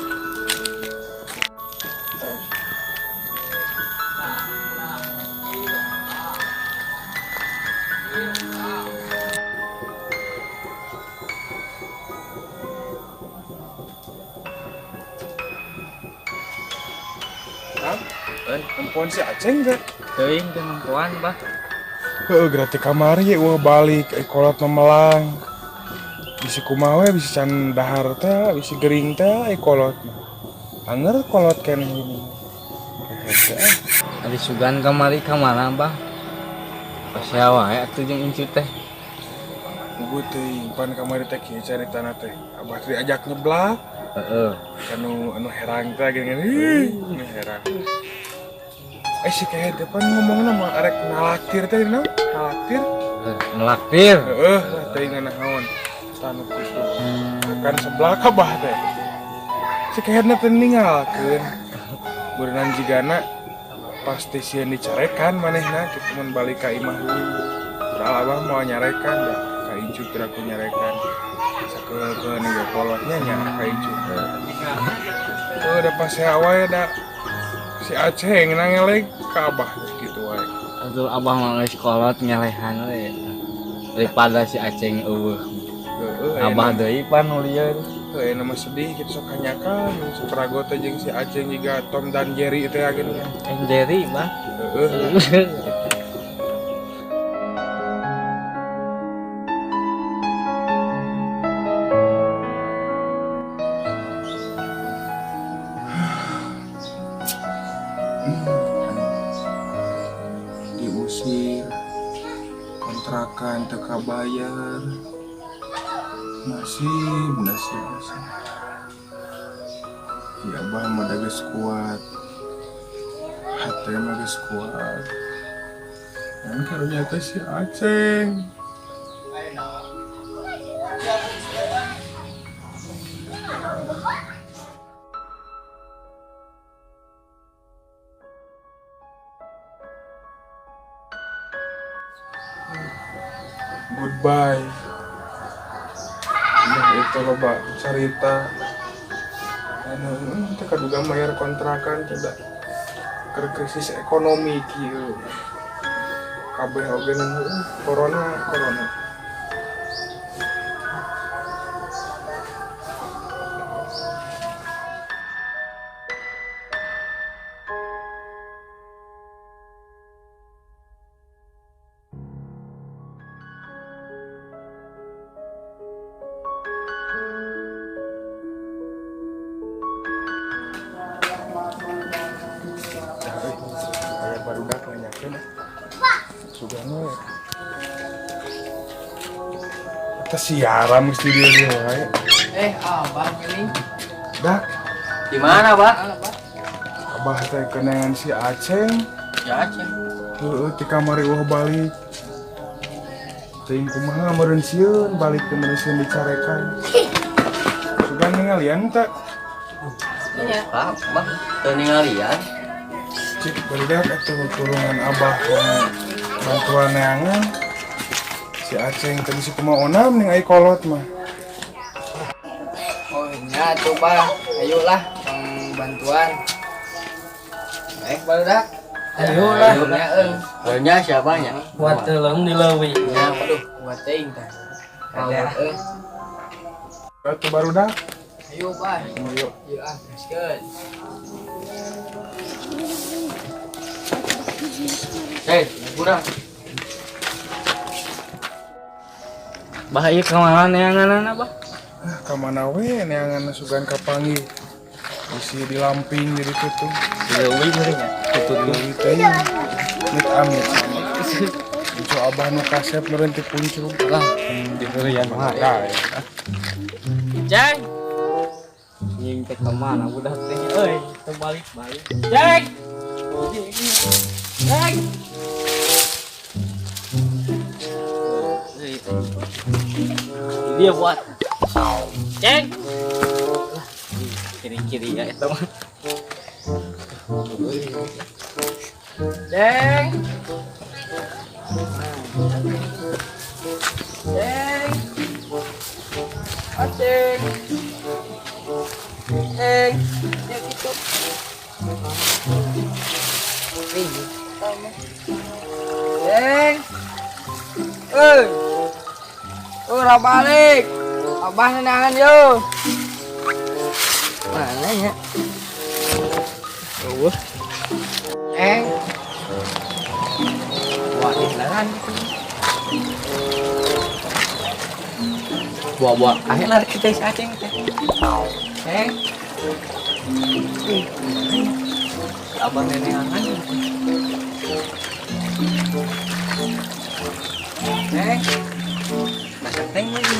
Nempoan si Aceng teh. Teuing teh nempoan, Bah. Heeh, gerati kamari wah balik kolot mah melang. Bisi kumaha we bisi can dahar teh, bisi gering teh kolot mah. Anger kolot keneh gini. Ari sugan kamari ka mana, Bah? Pasea wae atuh jeung incu teh. Puguh teuing pan kamari teh kieu caritana teh. Abah teh diajak nyeblak. Heeh. Anu anu herang teh geuningan. Ih, anu herang. Si kayak depan ngomongna mah arek nalaktir teh naon? Nalaktir? Nalaktir. Heeh, lah teuing naon. Tanu kitu. Kan sebelah abah teh. Si kayakna teh ninggalkeun. Beureunan jigana pasti sieun dicarekan manehna kitu mun balik ka imah. Padahal abah moal nyarekan da ka incu teh aku nyarekan. Sakeulkeun ge kolotnya nya ka incu. Heuh, da pasea wae da. Si Aceng nangelek ka abah gitu wae. Atuh abah mah geus kolot ngelehan we. Daripada si Aceng eueuh. Heeh, abah deui pan nu lieur. Heuh, ayeuna mah sedih kitu sok hanyakan saparago teh jeung si Aceng jiga Tom dan Jerry teh geuning. Jerry mah. Heeh. Diusir, kontrakan teu kabayar, nasib, nasib, nasib. Ya abah mah da geus kuat, hate mah geus kuat. Dan karunya teh si Aceng. Goodbye. Nah, itu loba cerita. Anu, teh kaduga bayar kontrakan tidak keur krisis ekonomi kieu. Kabeh oge nu corona, corona. Siaran mesti dia dia wae. Abah ini. Dak. Di mana, Bah? Abah teh kenangan si Aceng. Si Aceng. Heeh, ti kamari eueuh balik. Teuing kumaha meureun sieun balik teh meureun sieun dicarekan. Sugan ningalian teh. Iya, Pak, Bah, teu ningalian. Cik, barudak atuh tulungan abah. Bantuan neangan. Si Aceng tadi si kumaha onam ning ai kolot mah. Oh nya tuh bah, ayolah bantuan. Baik barudak. Ayolah. Nya euy. Nya siapanya? Buat teuleum di leuwi. Nya aduh, buat teuing tah. Ada euy. Atuh barudak. Ayo bah. Ayo. Ieu ah, gaskeun. Hei, kurang. Bah ieu ka mana neanganana, Bah? Ah, ka mana we neangan sugan kapanggih. Bisi dilamping jadi tutung. Di leuwi meureun nya. Tutung teh. Amit amit sama. Puncu abah nu kasep meureun ti puncu. Lah, di heureuyan mah. Tah, ya. Ceng. Nying teh ka mana budak teh euy, teu balik-balik. Ceng. Ceng. Dia buat. Ceng. Kiri-kiri ya eta mah. Ceng. Ceng. Aceng. Ceng. Ya gitu. Ceng. Euy. Ora balik. Abah nenangan yo. Mana ya? Eueuh. Eng. Wah, iklan. Buah-buah Ayo lari kita si Aceng teh. Ceng. Abah neneangan. Ceng. Masak teng lagi.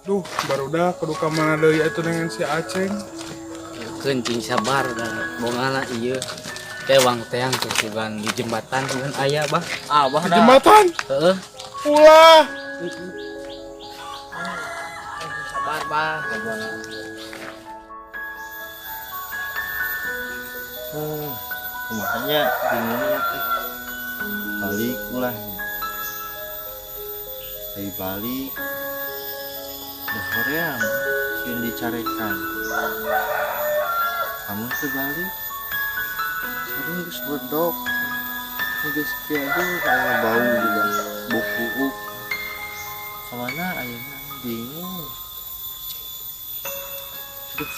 Duh, barudak kudu ka mana deui atuh dengan si Aceng. Kencing sabar dah bongana ieu. Tewang teang tuh sugan di jembatan sugan aya bah. Abah Di jembatan. Heeh. Ulah. Sabar, Bah. Kumahanya bingungnya teh. Balik ulah. Dari balik. Dah hoream sieun dicarekan. Kamu teu balik. Sareng geus bedok. Geus kieu aduh kayak bau juga. Buku. Kamana ayeuna bingung. Aduh.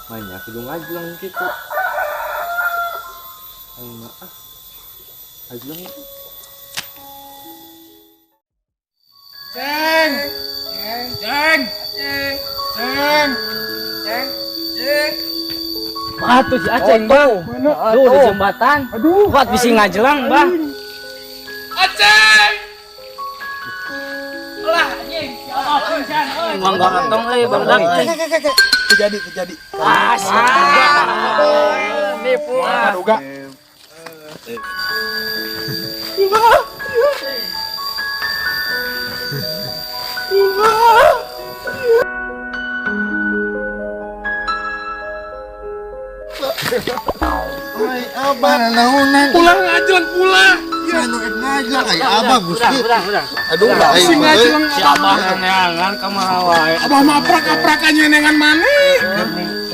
Banyak kudu ngajleng gitu. Ayo maaf. Ngajleng. Ceng. Ceng. Ceng. Ceng. Ceng. Ceng. Wah, tuh si Aceng, Bang. Tuh di jembatan. Aduh. Kuat bisi ngajelang, Bang. Aceng. Ulah anjing. Si Abah pingsan euy. Bang ganteng euy, barudak euy. Terjadi, terjadi. Ah, Nipu ah. Kaduga. Ai abah naonan. Pulang ngajleng pulang. Ya nu ek ngajleng ai abah Gusti. Urang. Aduh, Si ngajleng Si Abah neangan ka mana wae. Abah mah aprak-aprakannya nengan maneh.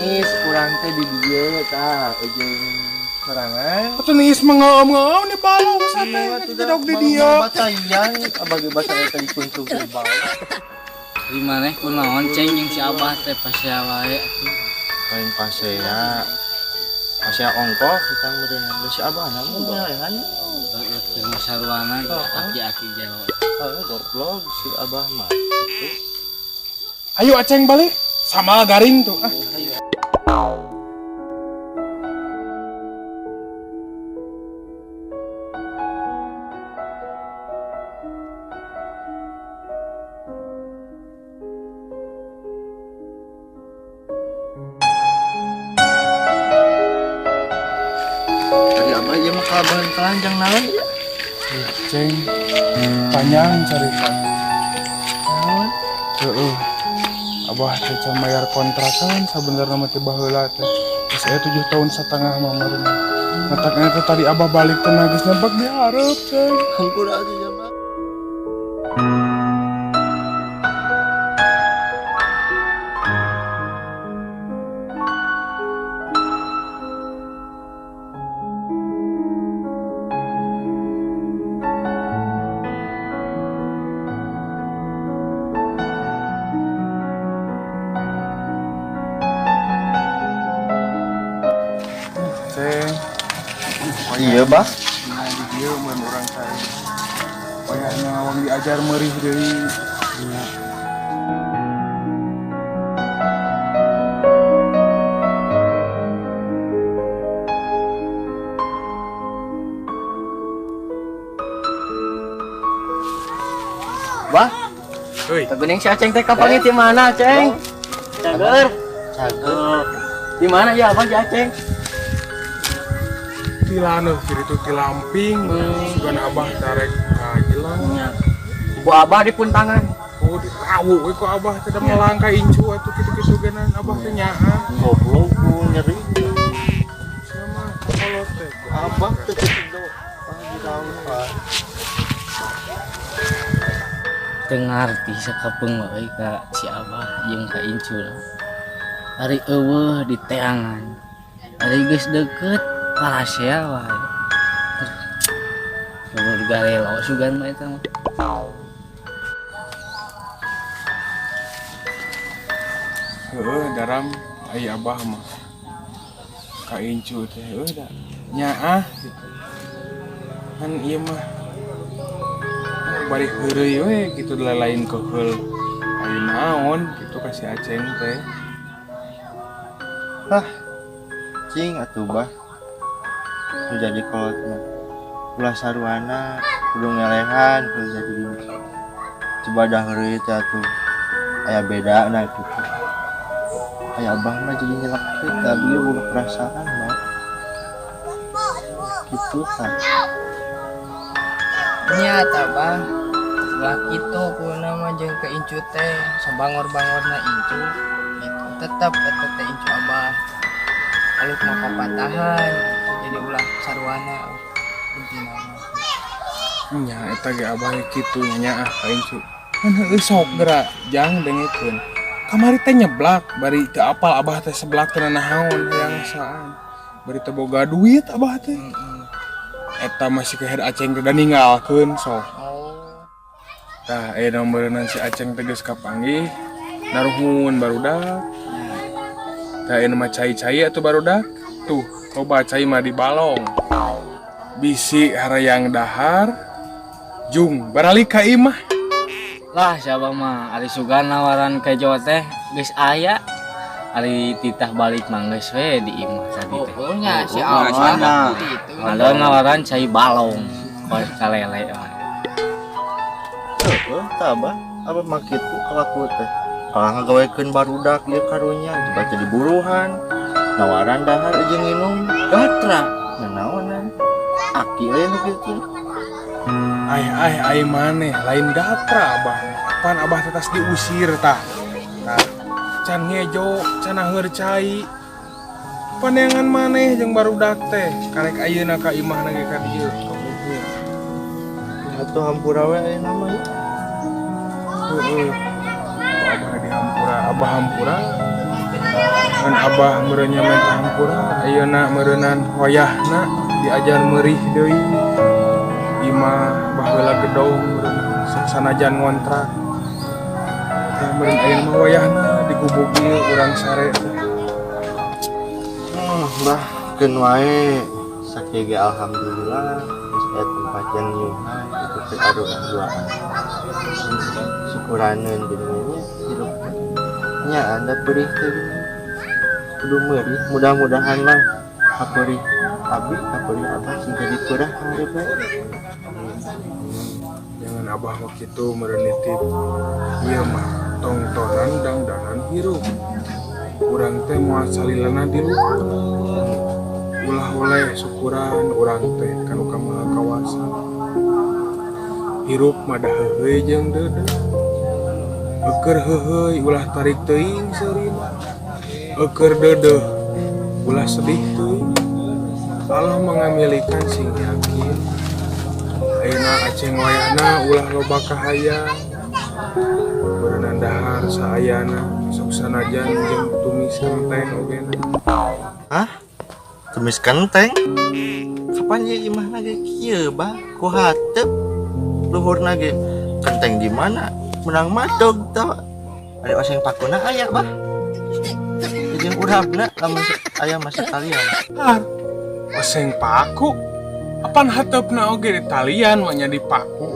Niis urang teh di dieu tah ujung sorangan. Atuh niis mengeom-ngeom di balong sate ngedok di dieu. Batayan abah ge basa eta dikuntung ku bau. Di maneh kunaon ceng jeung si Abah teh pasea wae atuh. Lain pasea. Pasea ongkoh kita meureun si abah nya mun beunangan. Heeh, teu saruana aki-aki jero. Heeh, goblok si abah mah. Gitu. Ayo Aceng balik. Sama garing tuh. Ah. Bah ieu mah kalabahan telanjang naon ieu? Ceng, panjang cerita. Naon? Heeh. Abah teh can bayar kontrakan sabenerna mah teh baheula teh. Geus aya 7 tahun setengah mah meureun. Matakna teh tadi abah balik teh nah geus nyebak di hareup, Ceng. Hampura atuh ya, Bah. Ceng. Iya, Bah. Nah, di dieu mun urang cai. Wayahna ngawang diajar meurih deui. Bah, Heuy, teguning si Aceng teh kapanggih di mana, Ceng? Cager. Cager. Di mana ya Abah si Aceng? Ti laneuh kieu itu ti lamping, sugan abah tarek ka gilang. Nya. Bu Abah di puntangan. Oh, dirawu we ku abah teh da melangkah incu atuh kitu-kitu genan abah teh nyaah. Goblok ku nyeri. Sama kolot teh. Abah teh kitu. Ah dirawu Pak. Teu ngarti sakapeung wae ka si Abah jeung ka Incul. Ari eueuh di teangan. Ari geus deukeut parasea wae. Kudu digarelo sugan mah eta mah. Heeh, daram ai abah mah. Ka incu teh heueuh da nyaah gitu. Kan ieu mah bari heureuy we gitu lain keheul. Ai naon gitu ka si Aceng teh. Hah. Cing atuh Bah. Nu jadi kolot mah. Ulah saruana, kudu ngelehan, kudu jadi incu. Coba dah heureuy teh atuh. Aya bedana gitu. Aya abah mah jadi nyelekit, tapi boga perasaan mah. Gitu kan. Nya tah Bah. Ulah kitu kunaon mah jeung ke incu teh, sabangor-bangorna incu gitu. Tetep eta teh incu abah. Aluk mah papatahan gitu. Jadi ulah saruana intina mah. Nya eta ge abah ge kitu nya nyaah ka incu. Kan heueuh sok geura jang dengekeun. Kamari teh nyeblak bari teu apal abah teh seblak teh nanaon hayang saan. Bari teu boga duit abah teh. Eta masih kehed Aceng teh da ninggalkeun sok. Oh. Tah aya nomeureunnan si Aceng teh geus kapanggih naruhun barudak. Tah aya mah cai-cai atuh barudak. Tuh loba cai mah di balong. Bisi harayang dahar jung baralik ka imah. Lah siapa mah ari sugan nawaran kejo teh geus aya. Ari titah balik mah geus we di imah tadi teh. Oh, nya si Oh, Abah nya. gitu. Ngalon nawaran cai balong. Kos kalele mah. Heeh, tah Abah. Abah mah kitu kalaku teh. Kalah ngagawekeun barudak ieu karunya, coba jadi buruhan. Nawaran dahar jeung nginum gatra. Nanaonan. Aki euy nu kitu. Ai ai ai maneh lain gatra abah. Pan abah teh tas diusir tah. Tah can ngejo, can naheur cai. Paneangan maneh jeung barudak teh karek ayeuna ka imahna ge ka dieu ka bubur. Atuh hampura we ayeuna mah ya. Heeh. Abah dihampura, abah hampura. Kan abah meureunnya minta hampura, ayeuna meureunan wayahna diajar meurih deui. Imah baheula gedong meureun sanajan ngontrak. Tah meureun ayeuna mah wayahna digubug ieu urang sare teh. Bah, keun wae. Sakieu ge alhamdulillah geus aya tempat yang nyuhan itu teh aruan duaan. Syukuraneun geuning nya hirup teh. Nya anda perih teh geuning. Kudu meurih, mudah-mudahan mah kaperih abi, kaperih abah sing jadi peurah pangarep we. Jangan abah mah kitu meureun nitip. Ieu mah tongtonan dangdanan hirup. Urang teh moal salilana di luhur. Ulah oleh syukuran urang teh kanu ka Maha Kawasa. Hirup mah da heuheuy jeung deudeuh. Eukeun heuheuy ulah tarik teuing seurina. Eukeun deudeuh ulah sedih teuing. Allah mengamilikan sing yakin. Ayeuna aceng wayahna ulah loba kahayang. Berenang dahar saayana sok sanajan jeung tumis kenteng ogena. Hah? Tumis kenteng? Kapan ye imahna ge kieu bah? Ku hateup luhurna ge kenteng di mana? Menang madog tah. Ada oseng pakuna aya bah. Jeung urapna lamun aya mah sekalian. Har, oseng paku. Apan hateupna oge di talian mah nya dipaku.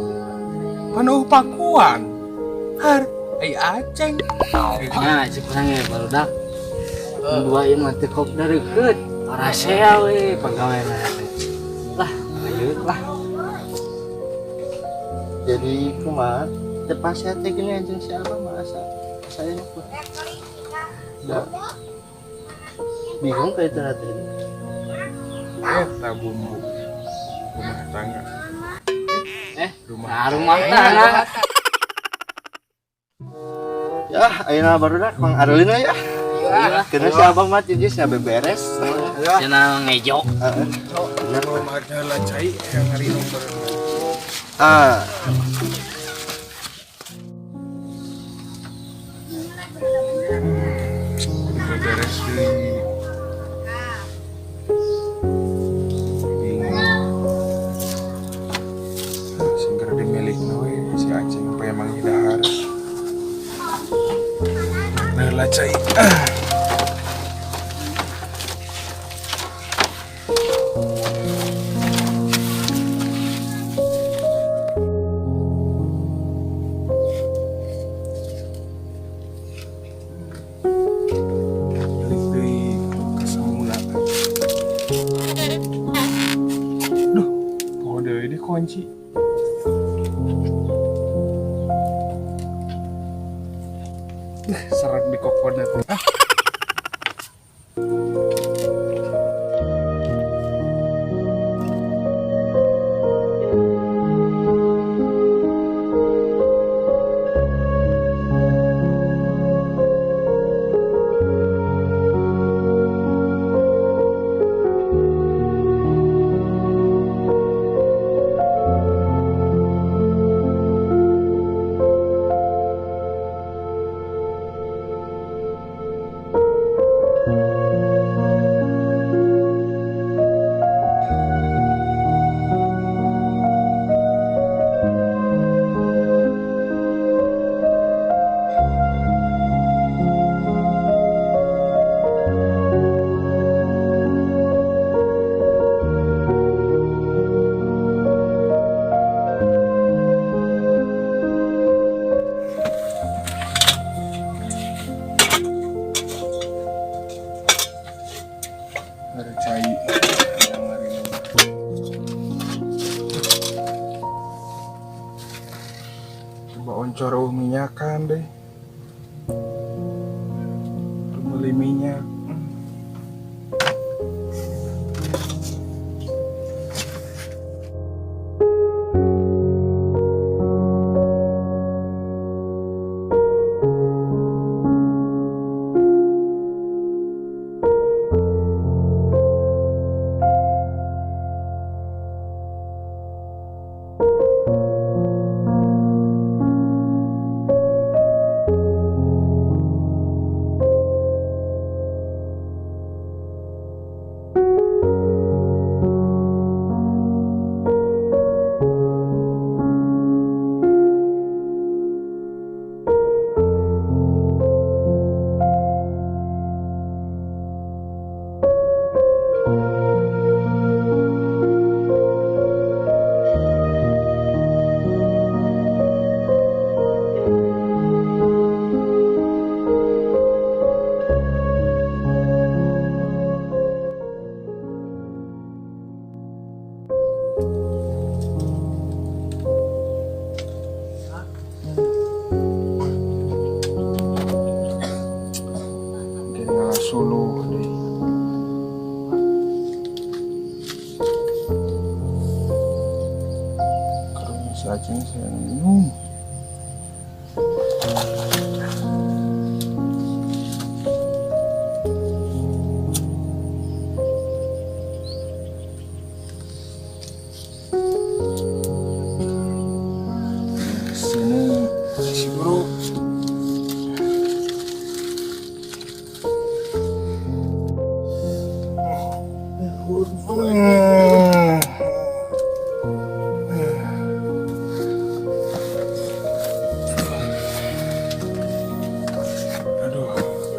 Pan eueuh pakuan. Har, ai aceng. Nah, cek urang ge barudak. Dua ieu mah teu kop dareukeut. Parasea we pagaweana teh. Lah, lanjut lah. Jadi kumaha? Teu pasea teh gini anjing si Abah mah asa saya pun. Da. Bingung kayak itu nanti. Eta bumbu rumah tangga. Rumah Nah, rumah tangga. Ya, ayeuna barudak Mang Arlina ya. Kena si Abah mah cicis nya beberes. Cenah ngejo. Heeh. Bener. Rumah heula cai yang ngarinung berenang. Ah. Beberes deui. Bingung. Sing keur dimilikna we si Aceng apa emang dahar. Heula cai. Balik deui ka semula. Duh, poho deui dikunci. Serak di kokona teh. Ah.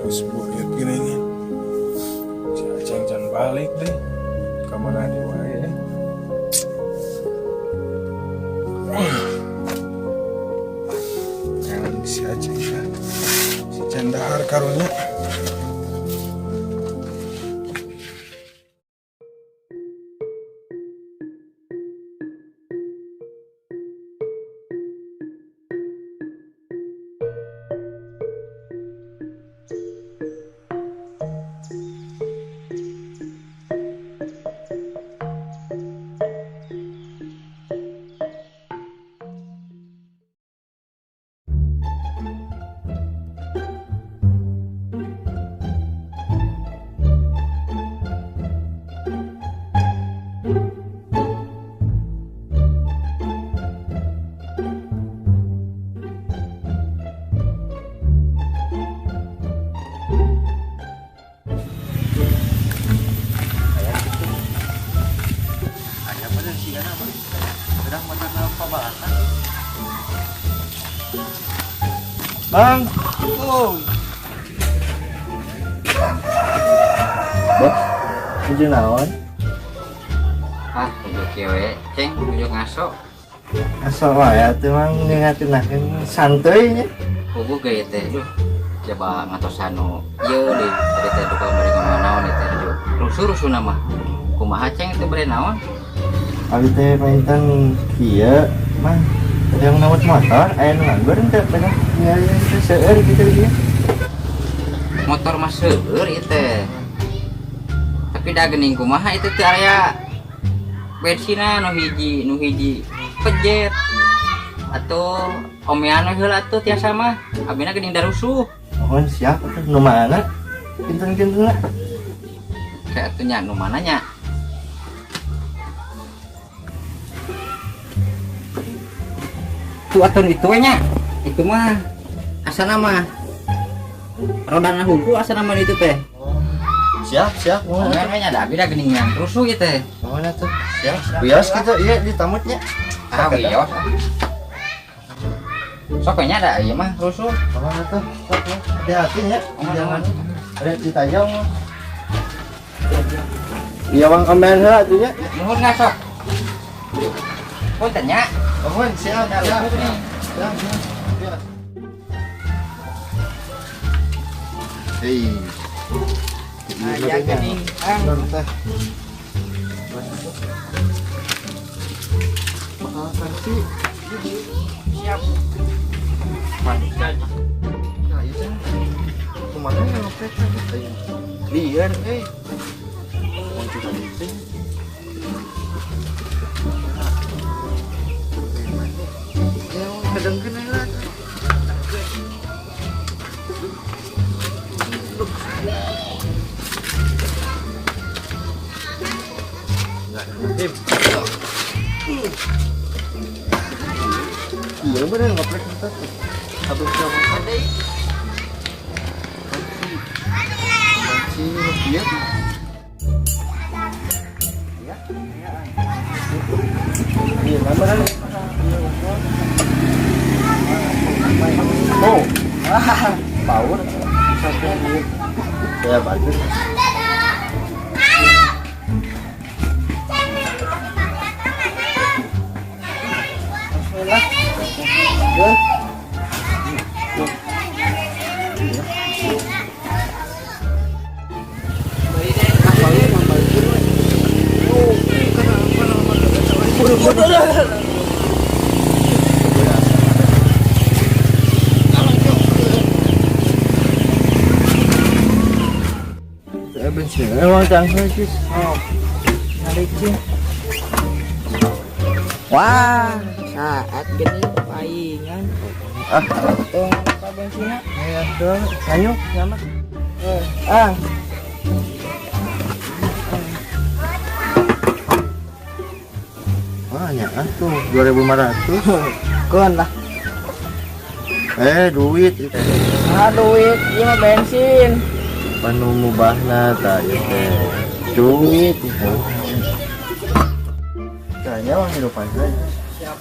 Geus burit geuningan. Si Aceng can balik deh. Ka mana deui wae. Eh. Wah. Jangan si Aceng ya. Si can dahar karunya. Aya gitu. Aya bener sih ya mah. Udah motor pabalasan. Bang. Oh. Bos, nuju naon? Ah, nuju kieu we, Ceng, nuju ngaso. Ngaso wae atuh mang ngingatinakeun santuy nya. Puguh ge teh, duh. Coba ngatosan nu ieu deui, tadi teh duka bari ngomong naon ieu teh nuju. Rusuh-rusuhna mah. Kumaha Ceng teh bade naon? Abi teh panginten kieu, Mang. Tadi yang nawat motor, aya nu nganggur henteu pedah ningali teh seueur gitu dia. Motor mah seueur ieu teh. Tapi da geuning kumaha itu teh aya bensina nu hiji pejet. Atuh omean we heula atuh tiasa mah. Abina geuning darusuh. Mohon siap atuh nu mana? Kinten-kintenna. Kayak atuh nya nu mana nya? Tuh atuh itu we nya. Itu mah asana mah rodana hungkul asana mah itu teh. Siap, siap. Mohon Omean we nya da abi da geuning rusuh ieu teh. Mohon atuh. Siap. Wios kitu ieu ditamutnya. Ah, wios. Sok we nya da ieu mah rusuh. Mohon atuh. Sok ya. Hati-hati nya. Jangan. Ada ditajong. Iya bang omean heula atuh nya. Nuhun nggak sok. Punten nya. Mohon siap, siap. Siap, siap. Hei. Aya geuning, Kang. Teh. Bakal versi. Siap. Nah, iya sih. Kumaha ngoprek teh? Lieur euy. Muncul tadi teh. Ya, kadangkeun heula. Iya bener ngoprek kita tuh. Habis sama kunci. Kunci rupiah tuh. Iya. Iya, lama kan? Oh, power. Sampai ya bagus. Bismillah. Bensin emang langsung sih. Oh. Nyalik sih. Wah, saat gini paingan. Ah, tong apa bensinnya? Ya, tuh, ayo, nyaman. Ah. Wah, nyaman tuh 2.500. Kon lah. Duit. Ah, duit, ieu mah bensin. Panu mubahna ta ieu teh. Duit. Kayaknya orang hidup aja. Siap.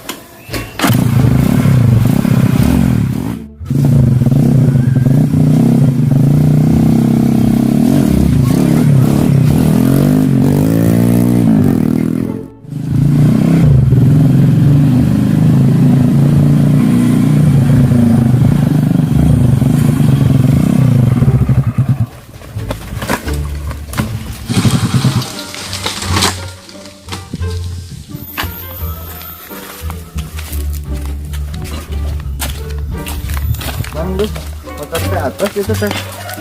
Terus itu teh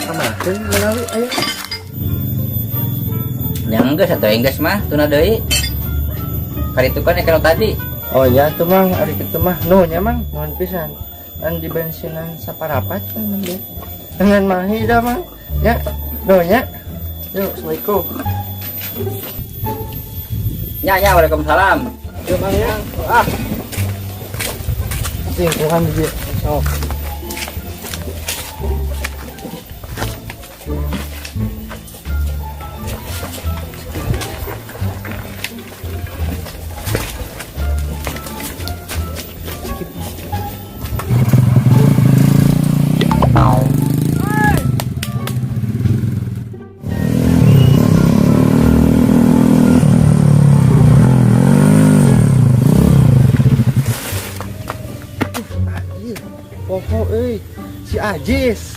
kamakeun menawi aya. Yang geus atuh enggeus mah tuna deui. Kali itu kan ekor tadi. Oh ya tuh Mang, ari kitu mah nu nya Mang, nuhun pisan. An di bensinan saparapat kan Mang. Dengan mahi dah Mang. Ya, nu nya. Yuk, assalamualaikum. Nya nya waalaikumsalam. Yuk Mang ya. Ah. Sing kurang di sok. Pokok euy, si Ajis.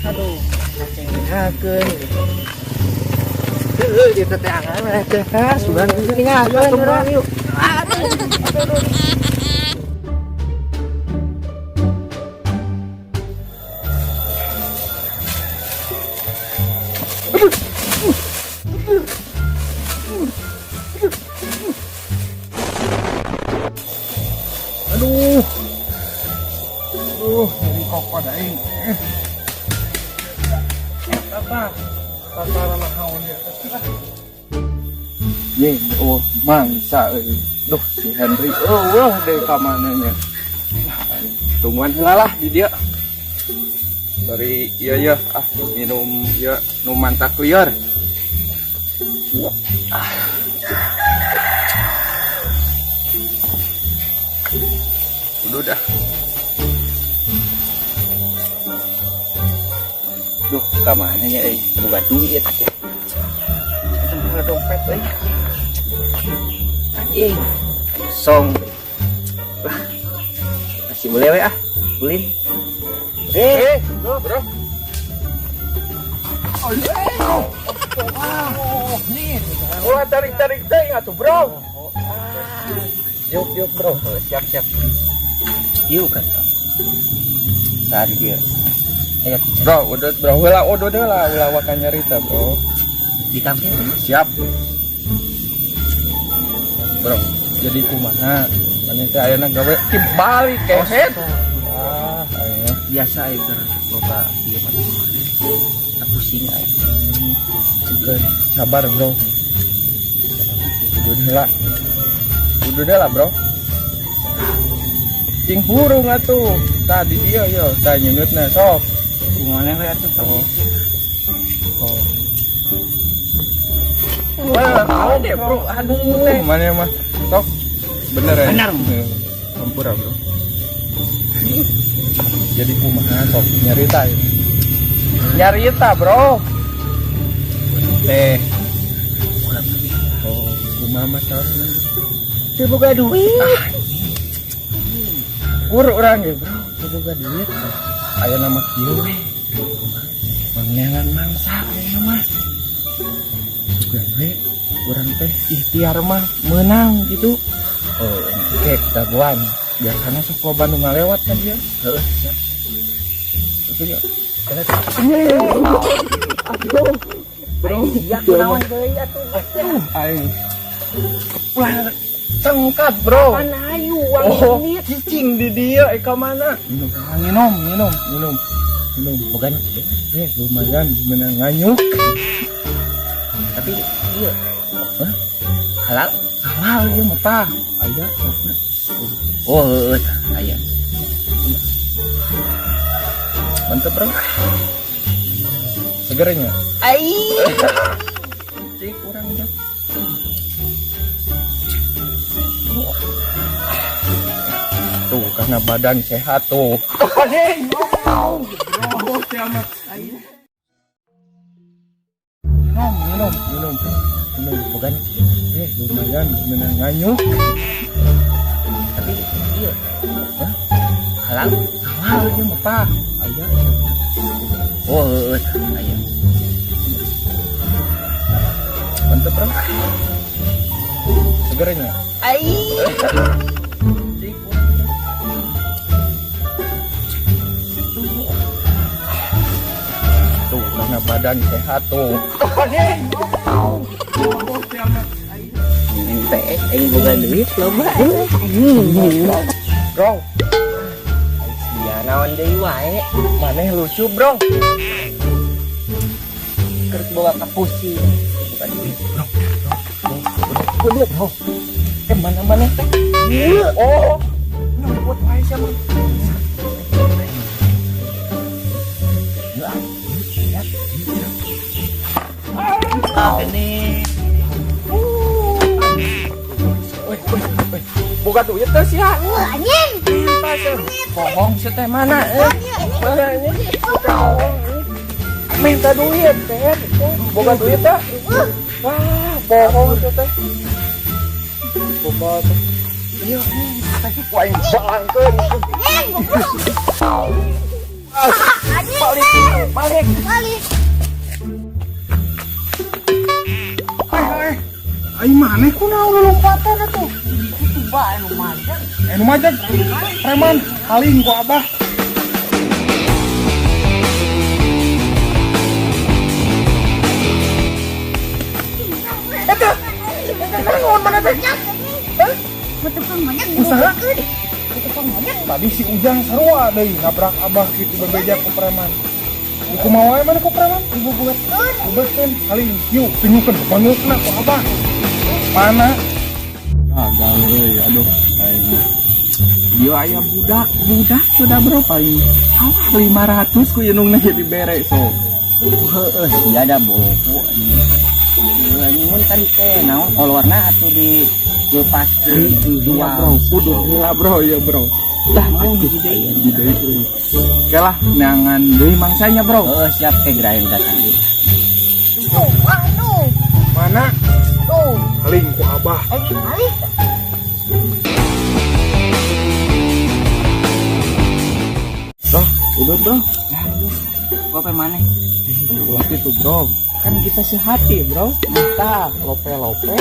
Aduh, cengengakeun. Heueuh, ieu teh angan mah teh. Ha, sugan cengengakeun urang yuk. Aduh. Aduh. Aduh, nyeri kokod aing. Apa? Tata naon ya. Ye, oh mangsa euy. Duh, si Henry eueuh deui ka mana nya. Tungguan heula lah di dia. Bari ieu ye ah minum ieu nu mantak liar. Ah. Udah dah. Duh, ka mana nya euy? Boga duit. Boga dompet euy. Anjing. Song. Lah. Masih boleh we ah. Ulin. Bro. Wah, tarik-tarik teh atuh, bro. Yuk, yuk, bro. Siap, siap. Yuk kan. Tadi dia. Ayo, bro, udah bro, heula udah heula ulah waka nyarita, bro. Di kampung. Siap. Bro, jadi kumaha? Maneh teh ayeuna gawe ki balik kehet. Ah, ayeuna biasa ieu keur loba ieu mah. Pusing aing. Sugan, sabar, bro. Udah heula. Udah heula, bro. Cing hurung atuh. Tadi dia yo, tah nyeungeutna sok. Kumaha we atuh? Oh. Oh. Wah, deh, bro. Aduh, mana mah. Sok. Bener ya? Bener. Hampura, bro. Jadi kumaha sok nyarita ya. Nyarita, bro. Teh. Oh, kumaha masalahna? Teu boga duit. Ah. Kur urang ge, bro. Teu boga duit. Aya nama kieu we. Mangneangan mangsa aya mah. Sugan we urang teh ikhtiar mah meunang gitu. Oh, kek dagoan. Biasana sok loba nu ngalewat ka dia. Heeh, siap. Itu ya. Aduh. Bro, ya kunaon deui atuh. Aduh, aing. Ulah cengkat, bro. Apaan ayu uang Oh, cicing di dia ka mana? Minum, minum, minum. Minum. Bukan. Lumayan menang nganyuk. Tapi iya. Hah? Halal? Halal ieu mah tah. Aya sokna. Oh, heueuh, aya. Mantep, bro. Segernya. Ai. Cik urang teh. Tuh, karena badan sehat tuh. Minum, minum, minum. Minum, bukan. Lumayan menang nganyuk. Tapi iya. Hah? Halal? Halal ieu mah tah. Aya. Oh, heueuh, aya. Mantep, bro. Segernya. Ai. Karena badan sehat tuh. Teh, aing boga duit loba. Bro. Sia naon deui wae. Maneh lucu, Bro. Keur boga kapusi. Bukan duit, Bro. Bro, bro. Eh, mana maneh teh? Oh. Nyebut wae sia mah. Ah, gini. Woi, woi, woi. Boga duit teh sia. Anjing. Bohong sia teh mana eh? Mana ini? Bohong. Minta duit teh. Boga duit teh. Wah, bohong sia teh. Boga teh. Iya, ku aing balangkeun. Balik, balik. Balik. Eh, aing maneh kunaon lompatan atuh? Itu bae nu majeg. Eh, nu majeg. Preman, haling ku abah. Eta, eta naon mana teh? Hah? Usaha? Tadi si Ujang sarua deui nabrak abah kitu bebeja ku preman. Kumaha wae mana ku preman? Dibubuetkeun. Bubuetkeun, haling yuk tunjukkeun bangukna ku abah. Mana? Gagal euy, aduh aing. Dia aya budak, budak sudah bro paling alah 500 ku yeunungna jadi bere so. Heeh, sia da bopo anjing. Anjing mun tadi teh naon kolorna atuh di lepaskeun Iya bro, kudu heula bro ya bro. Dah mau hiji deui. Hiji deui euy. Oke lah, neangan deui mangsanya bro. Heeh, siap teh geura datang deui. Tuh, tuh. Mana? Tuh. Haling ku abah. Balik. Bro, udah bro. Ya, kopi mana? Ulah gitu bro. Kan kita sehati bro. Kita lope-lope.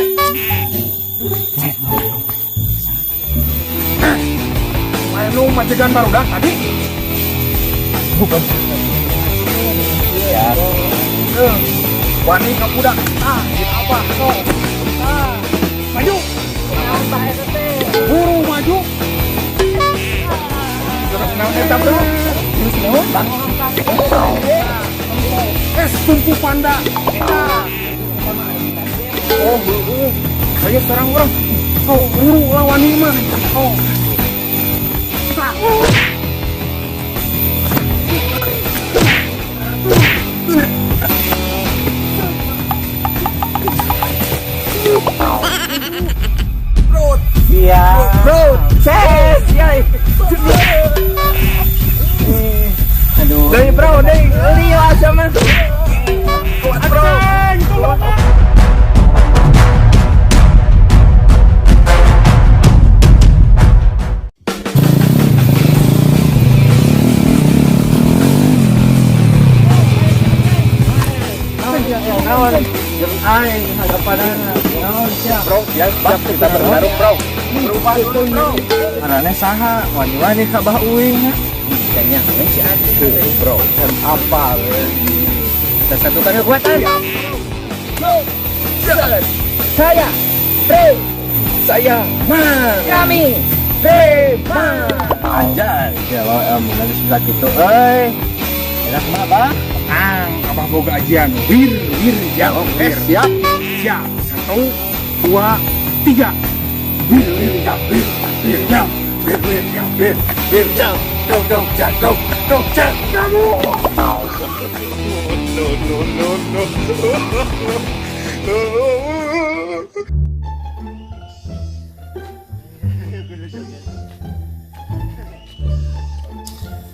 Main lu majegan barudak tadi. Bukan. Ya. Wani ka budak. Ah, gitu apa? So. Ah, maju. Buru maju. Terus naon eta bro? Terus naon? Es tumpu panda. Oh, heeh. Ayo sekarang orang. Oh, buru lawan ini mah. Oh. Iya. Bro, ses, ya. Aduh. Deui bro, deui. Lieu asa mah. Kuat bro. Naon? Jeung aing hadapanana. Naon sia? Bro, ya siap kita bertarung bro. Berubah dulu bro. Anane saha? Wani-wani ka Bah Uing. Kayaknya we si Adi. Bro, kan apa we? Kita satukan kekuatan. Saya Pre, Saya man. kami preman. Anjay, ya lo nanti sebelah gitu euy. Enak mah, Bah. Ang, abah boga ajian. Wir, wir, ya, wir. Siap. Siap. 1, 2, 3. Wir, wir, ya, wir, wir, ya. Wir, wir, ya, wir, wir, ya. Dong, dong, ja, dong, dong, ja, kamu. No, no, no, no.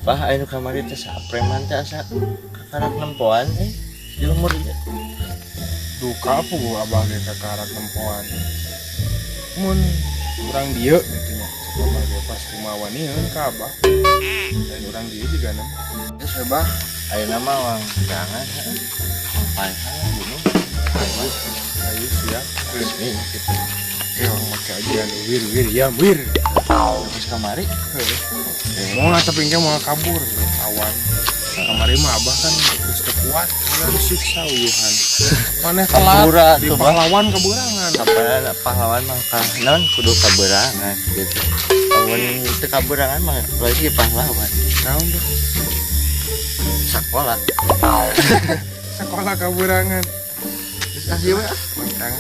Bah, anu kamari teh preman teh asa kakarak nempoan di lembur ieu. Duka apa gua abah ge kakarak nempoan. Mun urang dieu gitu nya. Abah ge pas kumaha wanieun ka abah. Dan urang dieu juga nem. Geus we bah, ayeuna mah wang jangan heeh. Wang paehan gunung. Ayo, ayo siap. Resmi gitu. Eh, orang make aja anu wir wir ya wir. Terus kamari. Mau tapi engke mau kabur awan. Kamari mah abah kan geus teu kuat, ulah disiksa uyuhan. Maneh telat Hampura di tuh, Bah. pahlawan keberangan. Kapan pahlawan mah naon kudu kaberangan gitu. Lamun teu kaberangan mah lagi pahlawan. Naon tuh? Sekolah. Sekolah kaberangan. Terus asih we ah. Mangkang.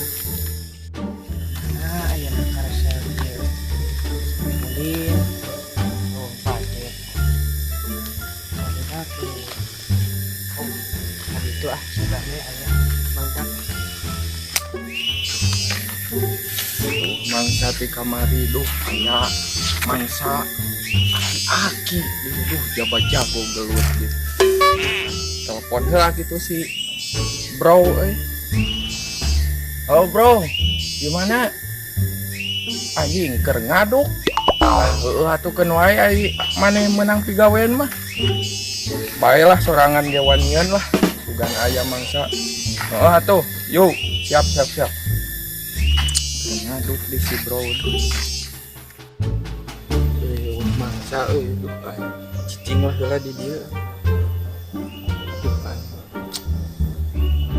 Nah, ayeuna karasa ieu. Ulin. Oh, pajet. Pajet aku. Oh, tadi itu ah sugane aya mangkak. Mangsa ti kamari duh aya mangsa aki-aki duh jaba jago gelut gitu. Telepon heula gitu si bro euy. Halo bro, gimana? Anjing keur ngaduk. Ah, heueuh atuh keun wae ai maneh meunang pigawean mah. Baelah sorangan ge wanian lah. Sugan aya mangsa. Heeh atuh, yuk, siap siap siap. Keur ngaduk di si bro. Mangsa euy, duh ai. Cicing lah heula di dieu. Duh ai.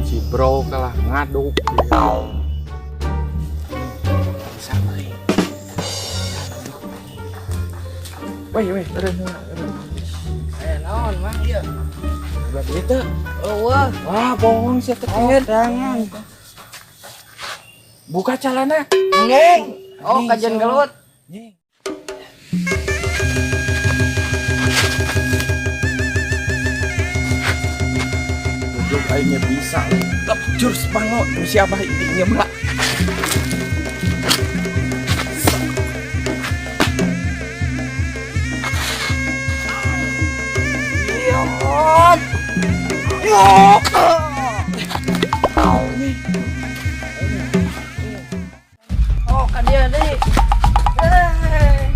Si bro kalah ngaduk. Bisa euy. Woi woi, eureun heula, eureun. Eh, naon mah ieu? Udah duit teu? Eueuh. Wah, bohong sia teh. Oh, jangan. Buka celana. Ngeng. Oh, kajian gelut. Nyeng. Goblok aingnya bisa. Lep jurus pango siapa intinya mbak. Oh, ka dia deui. Eh.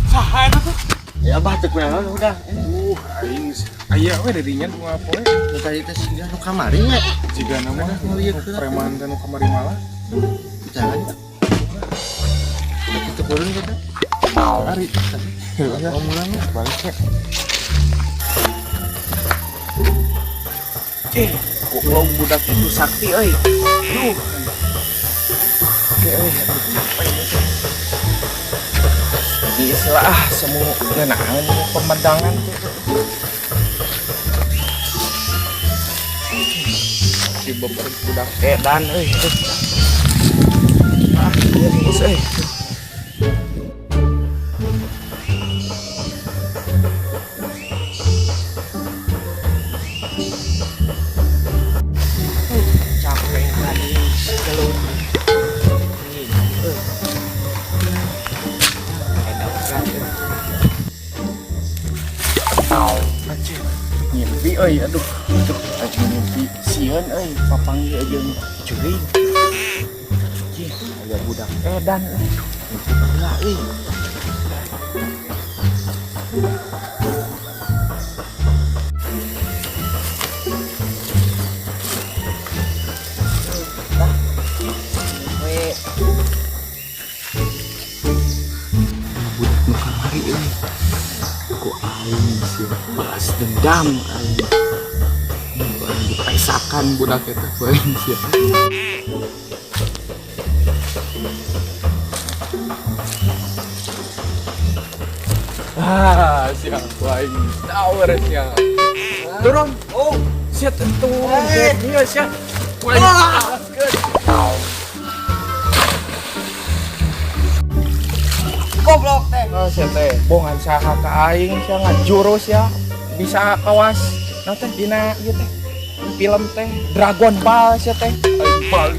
Saha eta tuh? Ya abah teu kunaon udah. Aing aya we dadinya dua poe. Nu tadi teh siga nu kamari nya. Jiga nama preman teh nu kamari malah. Jangan. Kita turun gitu. Lari. Mau mulangnya. Balik ya. Goblok budak itu sakti euy. Duh. Oke euy, aduh capek ini teh. Geus lah ah semu ngeunaan pemandangan tuh. Si beber budak edan euy. Ah, ieu geus euy. Capek tadi gelut. Ini euy. Edan kan. Anjir, ngimpi euy, aduh. Aduh, anjing ngimpi sieun euy, papanggih jeung jurig. Anjir, aya budak edan euy. Aduh, ngimpi heula euy. We Budak nu kamari euy. Ku aing sieun balas dendam aing. Ku aing dipesakan budak eta ku aing sieun. Ah, siap ku aing tower siap. Turun. Oh, siap turun. Iya siap. Ku aing alaskeun. Goblok teh. Ah, sia teh bongan saha ka aing sia ngajurus ya. Bisa kawas naon teh dina ieu teh. Film teh Dragon Ball sia teh. Aing balik.